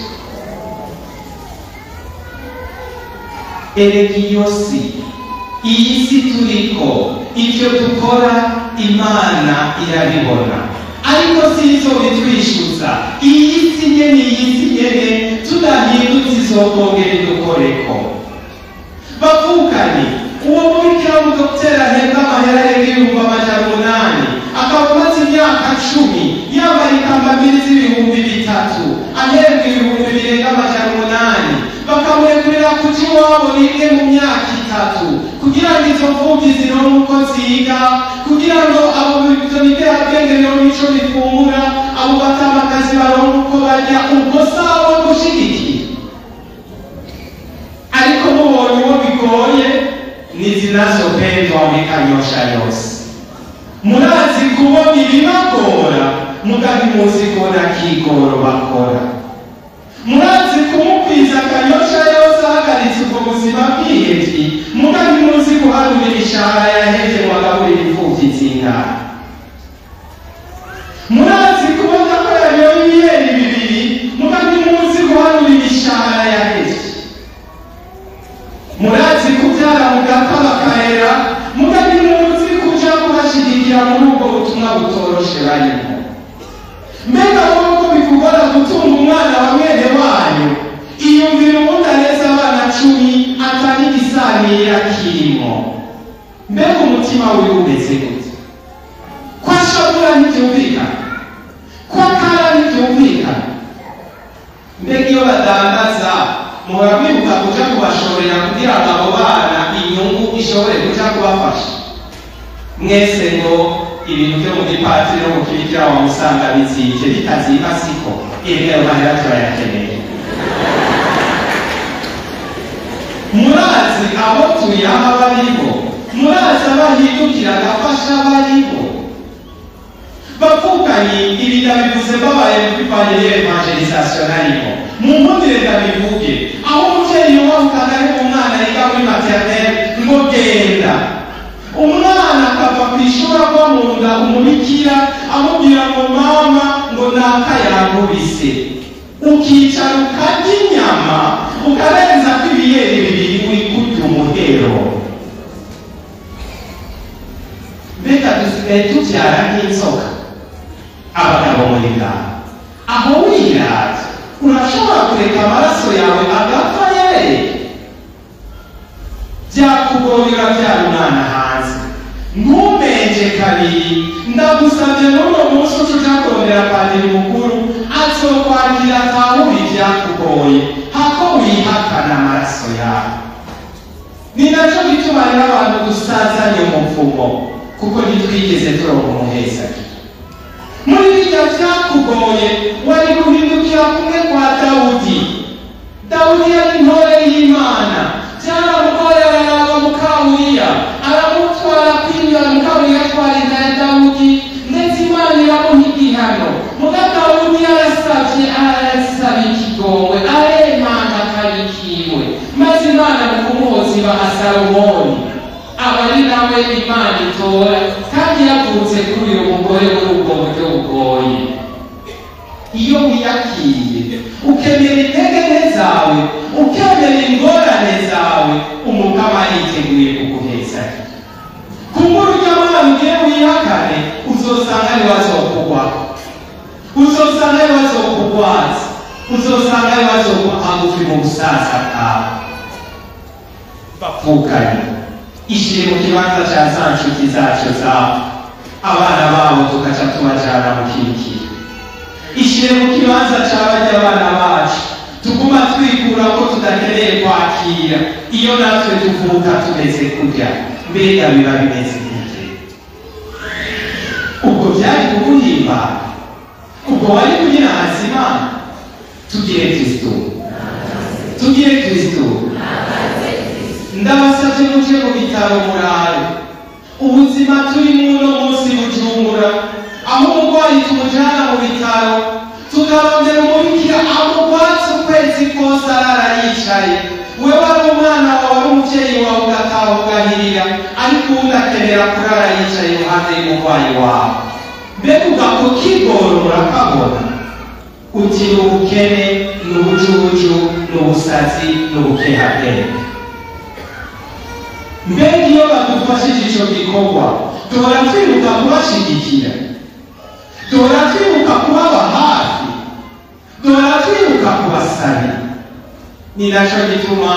Erega iyo si iyi si turiko, ivyo dukora Imana irabibona, ariko si izo bitwishyuza. Iyi si nyene, iyi si nyene tudahindutse izokongera idukoreko. Bavukanye, uwo mubikira w'umudokiteri ahembwa amahera arenga 800,000, akaba amaze imyaka 10 yambaye ikambambiri z'3,000, ahembwa 800,000, bakamurekurira kuja iwabo rimwe mu myaka 3 kugira ngo izo mfuvyi zironke uko ziga, kugira ngo abo ivyo biterabwenge bironke ico bifungura, abo batamakazi baronke uko barya. Ubwo sabo gushigikira. Ariko mubonye uwo bigoye ni zinazopendwa muri Kanyosha yose. Murazi kubona ibibagora, mugabo muzi kubona akigoro bakora. Murazi kumukwiza Kanyosha yose ahagaritse ubwo buzima bw'ihevyi, mugabo muzi guharura imishahara yahevye ngo agaburire imfuvyi zingana. Murazi kubona ko yanyoye ibiyeri 2, mugabo muzi guharura imishahara yahevye. Murazi kuvyara mugapfa bakahera, mugabo muzi kuja kubashigikira muri ubwo butumwa butoroshe barimo. Mbega wowe ko bikugora gutunga umwana wa mwene wanyu, iyumvira ubundi areze abana 10 atari igisanira kirimo. Mbega umutima wiwe umeze gute? Ko ashavura ntivyumvikana, ko akara ntivyumvikana. Mbega iyo badandaza muhora mwibuka kuja kubashorera kugira ngo abo bana inyungu ishobore kuja kubafasha? Mwese ngo ibintu vyo mu gipatiri no mu kibikira wa musanga bizimvye, bitazimba siko, erega ayo mahera turayakeneye. Murazi abo tuyaha bariho, murazi abahindukira agafasha bariho. Bavukanye, ibi ndabivuze mbabaye bivanye n'evangelisation narimo. Munkundire ndabivuge, aho umuvyeyi yubahuka ari umwana yiga muri maternelle ngo genda, umwana akava kw'ishuri agwa mu nda umubikira amubwira ngo mama ngo naka yankubise, ukicara ukarya inyama ukarenzako ibiyeri 2 uri kurya umuhero. Mbega dusigaye tuvyara nk'inzoka. Abagabo muri ngaha, aho wirata urashobora kureka amaraso yawe agapfa yereye? Byakugoye uravyara umwana hanze, ntumenje kabiri. Ndagusavye muri uwo munsi uca uja kurondera padiri mukuru azokwakira atahura ivyakugoye, hako wihakana amaraso yawe. Ni naco gituma rero abantu dusazanye umuvumo, kuko ntitwigeze turonka umuhezagiro. Muri birya vyakugoye wari guhindukira kumwe kwa Dawudi. Dawudi yari intore y'Imana, vyaramugoye araraba mukawuriya, aramutwara kwinyura, mukawuriya atwara inda ya Dawudi, ndetse Imana iramuha igihano. Muga Dawudi yarasavye, arasaba ikigongwe, aremanga akabi kiwe, maze Imana mu kumuhoza ibaha Salomoni, aba ari nawe Imana itora, kandi yavutse kuri uyu mugore muri ubwo buryo bugoye. Iyo wiyakiriye, ukemera intege nke zawe, ukemera ingorane zawe, Umukama yiteguye kuguheza. Kumbura urya mwana ugiye wihakane, uzosanga ari we azokugwako, uzosanga ari we azokugwaza, Uzosanga ibibazo hagufi mu busaza bwawe. Bapfukanye, ishire mu kibanza ca za nshuti zacu zawe, abana babo tukaca tubajana mu kirikira. Ishire mu kibanza ca barya abana bacu tuguma twikura ko tudakeneye kwakira, iyo natwe tuvuka tumeze kurya, mbega biba bimeze gute? Ubwo byari kuguhimbara? Ubwo wari kugira hazima? Tugire Kristo, tugire Kristo. Ndabasabye muje mu bitaro murabe ubuzima turimo uno munsi Bujumbura, aho umurwayi tumujana mu bitaro tukarondera umubikira amugwatse ukwezi kose arara yicaye. Wewe ari umwana wawe, ari umuvyeyi wawe, ugataha ugahirira, ariko uwundi akenera kurara yicaye iruhande y'umurwayi wawe. Mbega ugako kigoro murakabona? Uti ni ubukene, ni ubujubuju, ni ubusazi, ni ubukehakene. Mbega iyo badufashije ico gikorwa, duhora twibuka kubashigikira, duhora twibuka kubaba hafi, duhora twibuka kubasabira. Ni naco gituma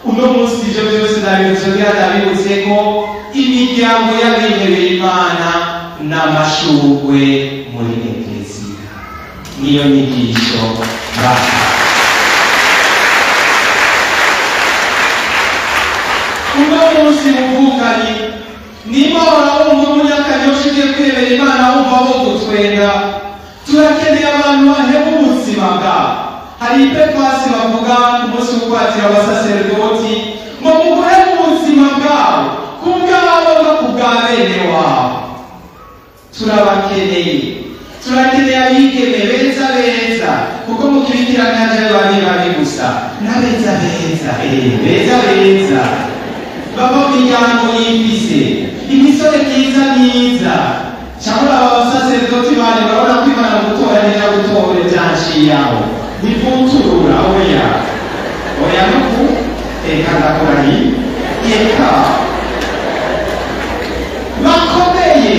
uno munsi ivyo vyose ndabibutse kugira ndabibutse ko imiryango y'abihebeye Imana n'amashurwe muri Ekleziya. Niyo nyigisho baha. Uno munsi muvukanyi, niba wumva umunyakanyosha ugiye kwihebera Imana wumva bo gutwenga, turakeneye abantu baheba ubuzima bwabo. Hari ipefasi bavuga ku munsi wo kwakira abasaserdoti ngo muguhebe ubuzima bwabo ku bwabo no ku bwa bene wabo. Turabakeneye, turakeneye abigeme beza beza, kuko mu kibikira ntaje babi babi gusa, n'abeza beza, beza beza bava mu miryango yifise, imisore myiza myiza. Cyangwa aba basaserdoti bandi barabona ko Imana gutora neza gutora byanciye aho ntivuturura. Oya oya, nuku eka ndakora ni eka bakomeye,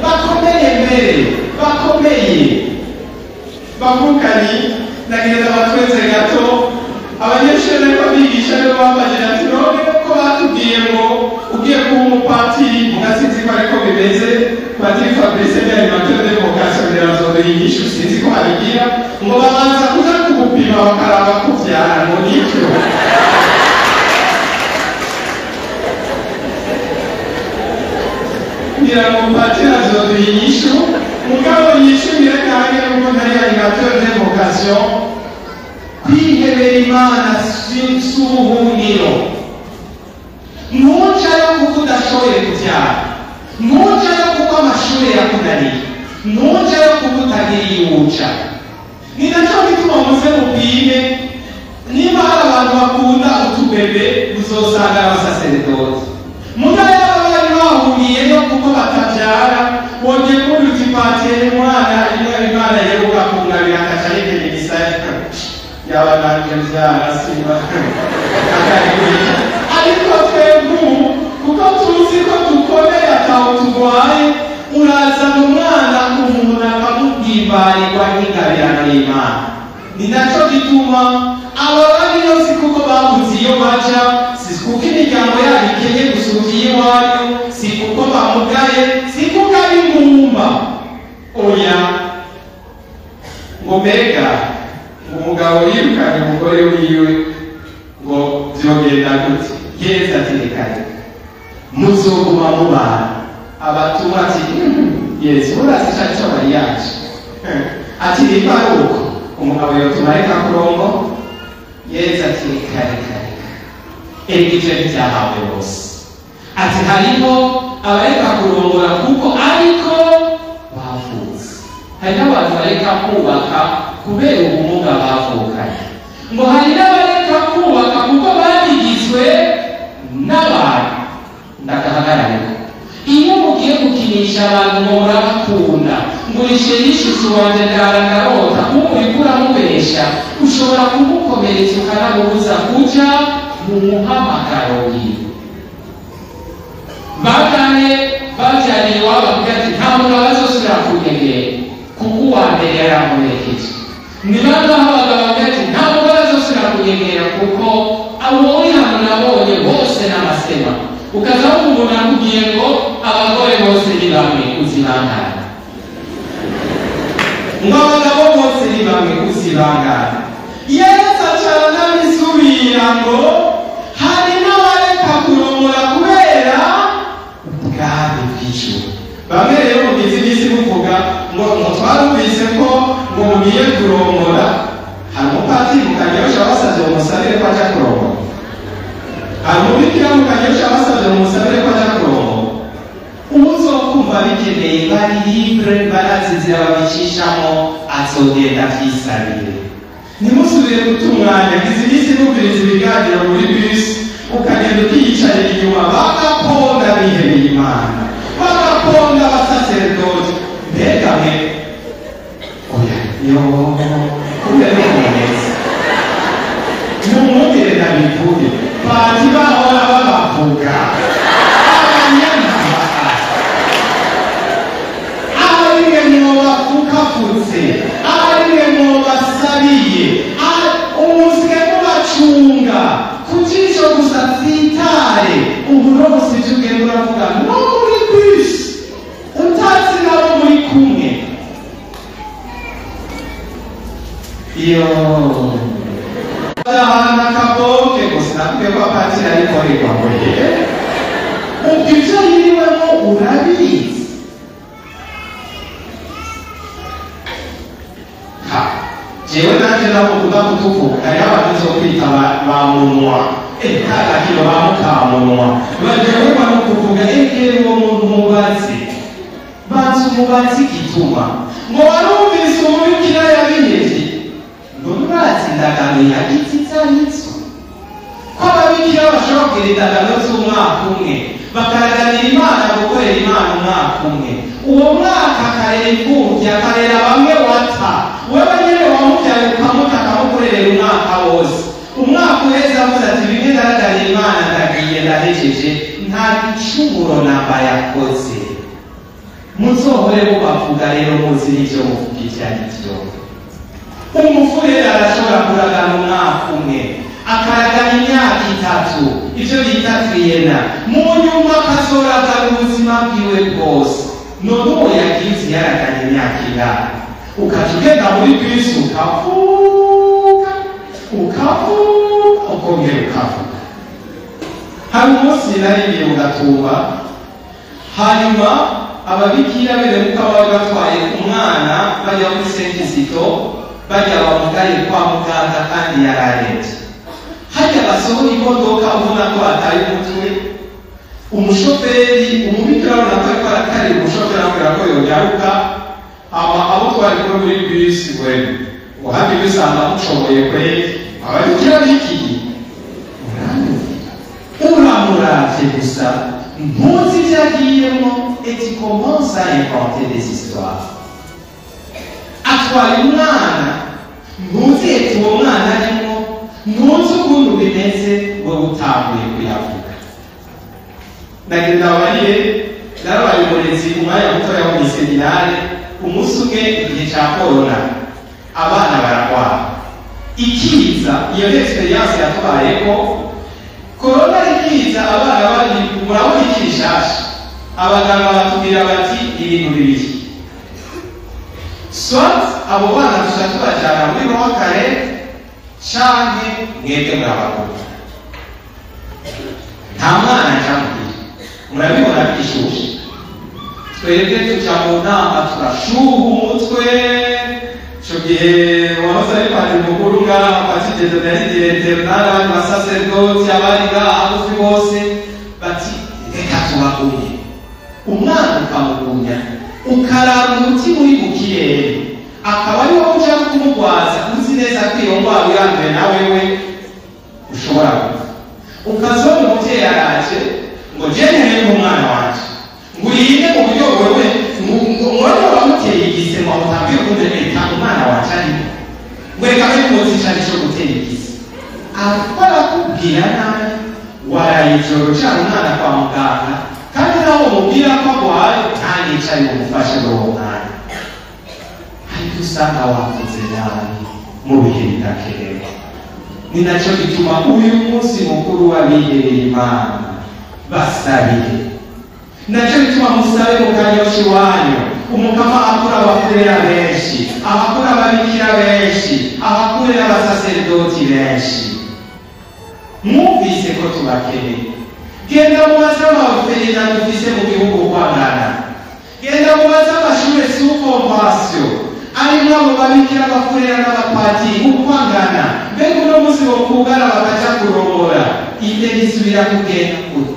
bakomeye mbere bakomeye. Bavukanyi, nagenda batweze gato. Abanyeshuri ariko bigisha rero bambajije ati none ko batubwiye ngo ugiye kuba umupatiri, mugasinzi ko ariko bimeze, Patiri Fabrice ni animateur de vocation de la zone yigisha, sinzi ko abigira, ngo babanza kuja kugupima bakaraba kuvyara, ngo nivyo? Ngira ngo patiri azoduha inyishu, mugabo yishimire kandi nubwo ntari animateur de vocation. Kwihebera Imana si ubuhungiro. Ntujayo kuko udashoboye kubyara, ntujayo kuko amashuri yakunaniye, ntujayo kuko utagira iyo uca. Ni nacyo gituma muze mupime, niba hari abantu bakunda utubebe uzosanga abasaseredoti. Mugabo yaba bari bahuriyeyo kuko batabyara, wongeye kuba uti patiri umwana imwe Imana yeruka kungabira akaca yegera imisaya yaba nanje mbyara siba akarigurika. Ariko twebwe ubu kuko tuzi ko dukomeye ataho turwaye, urazana umwana umuntu akamubwimbarirwa nk'ingabirano y'Imana. Ni nacyo gituma aba bariyo si kuko babuze iyo baja, si kuko imiryango yabo ikenye gusumba iy'iwanyu, si kuko bamugaye, si kuko ari ingumba. Oya, ngo mbega umugabo yirukanye umugore wiwe ngo vyogenda gute? Yesu ati reka reka, muzoguma mubana. Abatumwa ati Yesu urazi ico arico mariage, ati nimba ari uko umugabo yotuma areka kurongo. Yesu ati reka reka reka, erega ivyo ntivyahawe bose. Ati hariho abareka kurongora kuko ariko bavutse, hari n'abantu bareka kubaka kubera ubumuga bavukanye, ngo hari n'abareka kubaka kuko babigizwe n'abantu. Ndagahagararira, iyo mugiye gukinisha abantu ngo murabakunda, ngo urishe n'ishusho wanjye ndara ndarota, kuko uriko uramubesha, ushobora kumukomeretsa ukanamubuza kuja mu muhamagaro wiwe. Bagane bavyariye iwabo bavuga ati nta mugabo azosubira kunyegera kuko uwa mbere yaramuherekeje. Ni bangahe abagabo bavuga ati barasema. Ukaza wumva umuntu akubwiye ngo abagore bose ni bamwe, uzibangana. Ngo abagabo bose ni bamwe, uzibangana. Yesu aca arabisubira ngo hari n'abareka kurongora kubera ubwami bw'ijuru. Bamwe rero mugize iminsi muvuga ngo twarumvise ko ngo mugiye kurongora. Hari umupatiri mu Kanyosha basavye mumusabire ko aja kurongora. Hari umubikira mu Kanyosha basavye mumusabire ko aja kurongora. Uzokumva bikeneye bari libre, barazi inzira babicishamo, azogenda avyisabire. Ntimusubire guta umwanya. Ngize iminsi numviriza ibiganiro muri bisi, ukagenda ukiyicarira inyuma, bagaponda bihebeye Imana, bagaponda abasaseredoti. Mbega mwe, oya yo kubera ni umunezi mumwumvire ndabivuge, bati bahora babavuga abanyamahanga, ahari mwe mwobafukafutse, ahari mwe mwobasabiye, umusigaye mubacunga ku jisho gusa tsitare. Uburonse ivyo ugenda uravuga no muri bisi utazi nabo muri kumwe. Iyo ahantu akaboke gusa nakubwiye ko patiri arikorerwa ngo ye, ubwo ivyo yiriwemo urabizi. Ha, jewe nanje nabo ukunda kutuvuga, hariho abantu nzokwita ba munwa, kagakino ba mukamunwa, baryoherwa no kuvuga egera uwo muntu mubazi, banza umubazi igituma ngo warumvise umubikira yabihevye, ngo nurazi indagano yagize izo arizo, ko ababikira bashobora kugira indagano z'umwaka umwe, bakaraganira Imana, gukorera Imana umwaka umwe, uwo mwaka akarera imfuvyi, akarera bamwe wata wewe nyene wamuvyaye, ukamuta akamukorerera umwaka wose. Umwaka uheze avuze ati bimwe ndaraganiye Imana, ndagiye, ndahejeje, nta gicumuro namba yakoze. Muzohore mubavuga rero muzi n'ivyo muvuga ivyo ari vyo. Umufurere arashobora kuragana umwaka umwe, akaragana imyaka 3, ivyo bita triennat, mu nyuma akazoragana ubuzima bwiwe bwose. None uwo yagize yaraganye imyaka ingahe? Ukaca ugenda muri bisi ukavuga, ukavuga, ukongera ukavuga. Hari umunsi nari mu Gatumba, hanyuma ababikira bene mukama bari batwaye umwana bajya muri Saint-Kizito, bajya bamugaye kwa muganga kandi yararembye. Hajya basohora imodoka ubona ko bataye umutwe, umushoferi umubikira urabona ko ariko arakarira umushoferi amubwira ko yonyaruka. Aba abo twari kumwe muri bisi we uhamye bisanga mushoboye kweli, ababikira bikiye uranyumvira, uramuravye gusa ntuzi ivyo agiyemo, et tu commences à inventer des histoires. Atwaye umwana, ntuzi eti uwo mwana arimo, ntuzi ukuntu bimeze, wowe utanguye kuyavuga. Nagenda bariye, narabaye umurezi umwanya mutoya wo mw'iseminari. Umunsi umwe igihe ca korona abana baragwara ikiza. Iyo ni expérience yatubayeko. Korona ikiza, abana bari, murabona ikiri shasha, abaganga batubwira bati ibintu bibiri: soit abo bana tuca tubajana muri rokare, canke mwebwe murabagura. Nta mwana aja muhira, murabibona bigishushe. Twebwe tuja mu nama, turashuha umutwe. Ico gihe wahoze ari padiri mukuru ngaha, patiri yari directeur, n'abandi basaserdoti abari ngaha hagufi bose bati reka tubagumye. Umwana ukamugumya, ukaraba umutima uri mu kirere, akaba ari wowe uja kumugwaza, uzi neza ko iyo ngwara uyanduye na wewe ushobora gupfa. Ukazona umuvyeyi araje ngo je nkeneye umwana wanje, ngo urinde mu buryo wewe ngo wamuteye igise, ngo utambwire ukuntu reka umwana wanje arimo, ngo reka abe muzi ico ari co gutera igise. Ariko arakubwira nabi, waraye ijoro ucana umwana kwa muganga, kandi nawe umubwira ko agwaye nta n'ico ari bumufashe muri uwo mwanya. Ariko usanga wavuze nabi mu bihe bidakenewe. Ni nacyo gituma uyu munsi mukuru w'abihebeye Imana Basabire. Nacyo bituma musabe mu kanyosha iwanyu umukama akura abafurera benshi, abakura ababikira benshi, abakurera abasaseredoti benshi. Mwumvise ko tubakeneye. Genda mubaze amaferina dufise mu gihugu kwangana, genda mubaze amashure sukompasiyo arimwo abo babikira, abafurera n'abapatiri ukwangana. Mbega uno munsi bokugara bakaja kurobora, ivyo bisubira kugenda gute?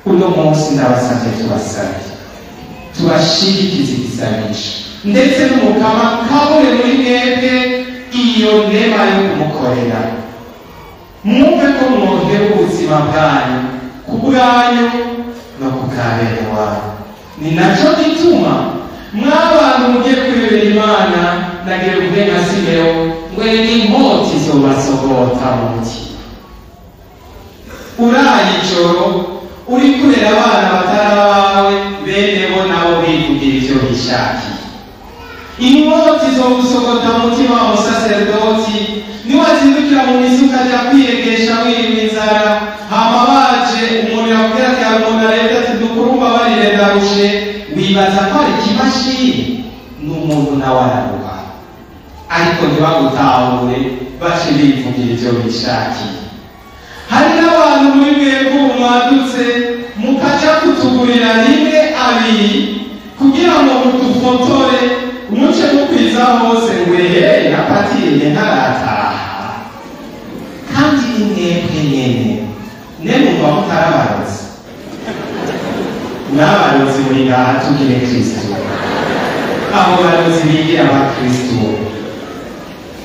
Uno munsi ndabasavye tubasabe, tubashigikize igisabisho, ndetse n'umukama kabure muri mwebwe iyo nema yo kumukorera. Mwumve ko mwohera ubuzima bwanyu ku bwanyu no ku bwa bene wanyu. Ni naco gituma mw'abantu mugiye kuyobera Imana, nagiye kuvuge nka Simewo ngo inkota izobasogota mu mutima. Uraye ijoro uri kurera abana batari abawe, bene bo nabo bivugira ivyo bishakiye. Inkota izogusogota mu mutima wa musaserdoti niwazindukira mu misi ukaja kwiyegesha wirima inzara, hama baje umuntu yakubwira ati hari umuntu arevye ati dukurumba barire ndarushe, wibaza ko ari ikimashini. N'umuntu nawe araruha, ariko ntibagutahure, bace bivugira ivyo bishakiye. Hari n'abantu muri mwebwe ubu mwadutse mukaja kutugurira rimwe abiri kugira ngo mudufotore, muce mukwiza hose ngo ehe na patiri ntarataha. Kandi ni mwebwe nyene ne mumva mutarabarozi, n'abarozi muri ngaha tugire Kristo. Abo barozi bigira abakristo,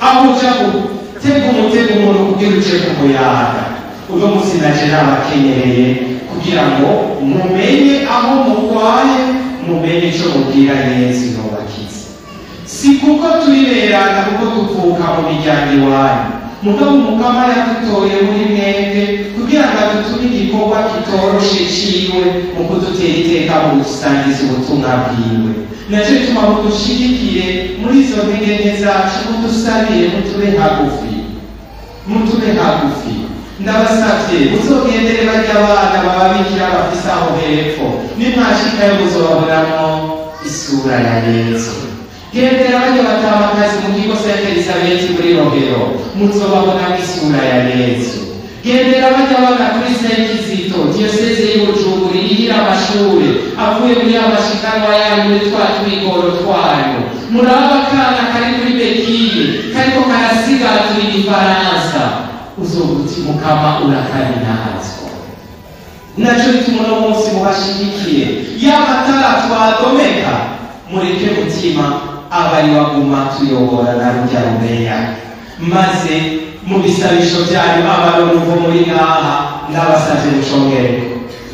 aho uja gutega umutego umuntu kugira uje kumuyaga. Uno munsi naje nabakenyereye kugira ngo mumenye aho murwaye, mumenye ico mubwira Yesu yobakiza. Si kuko turi beranda, kuko tuvuka mu miryango iwanyu, mugabo umukama yadutoye muri mwebwe kugira ngo adutume igikorwa kitoroshe ciwe mu kudutera iteka mu gusangiza ubutumwa bwiwe. Naco bituma mudushigikire muri izo ntege nke zacu, mudusabire, mutube hagufi, mutube hagufi. Ndabasavye muzogendere barya abana bababikira bafise aho hepfo, nimwashikayo muzobabonamwo isura ya Yesu. Gendera barya batamakazi mu kigo Sainte Elisabeth muri Rohero, muzobabonamwo isura ya Yesu. Gendera barya abana kuri Saint Kizito, diyoseze y'Ubujumbura irihira amashure avuye muri amashikanwa yanyu muri twa twigoro twanyu. Muraba akana kari kuri Bekiye kariko karasigatura igifaransa, uzoguti mukama urakarinazwa. Naco bituma uno munsi mubashigikiye, y'amatara twadomeka mureke mutima abari waguma tuyobora na rurya rubeya. Maze mu bisabisho byanyu abaroruvo muri ngaha, ndabasavye mucongereko,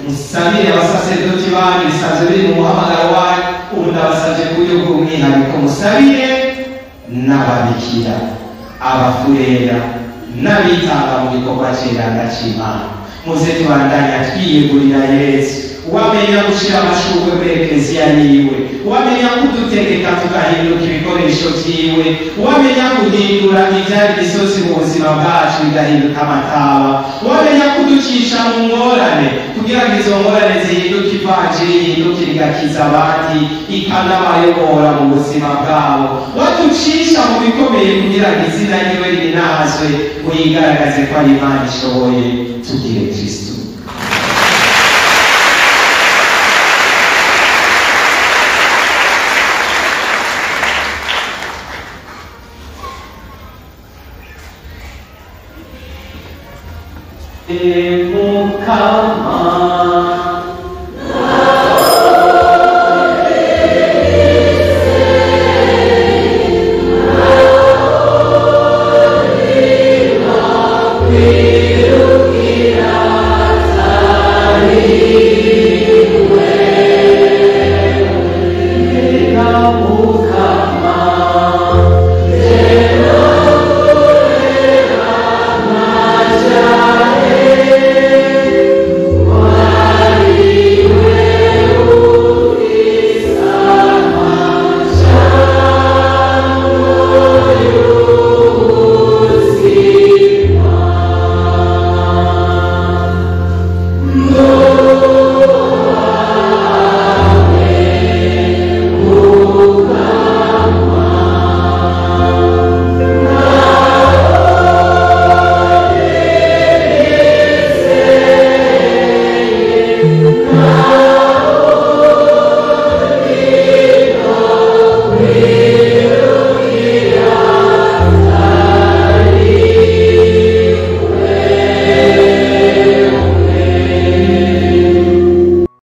musabire abasaseredoti banyu bisanzwe biri mu muhamagaro wanyu. Ubu ndabasavye ku buryo bw'umwihariko musabire n'ababikira, abafurera n'abitanga mu gikorwa c'iranga c'Imana. Muze tubandanya twiyegurira Yesu. Uwamenya gushira amashurwe muri ekleziya yiwe, uwamenya kudutegeka tugahinduka ibikoresho vyiwe, uwamenya guhindura ivyari imisozi mu buzima bwacu bigahinduka amataba, uwamenya kuducisha mu ngorane kugira ngo izo ngorane zihinduke ivanjiri ihindukire igakiza abandi ikanabayobora mu buzima bwabo, waducisha mu bikomeye kugira ngo izina ryiwe rinahazwe ngo yigaragaze ko ari Imana ishoboye. Tugire Kristo. Mukama Thank you.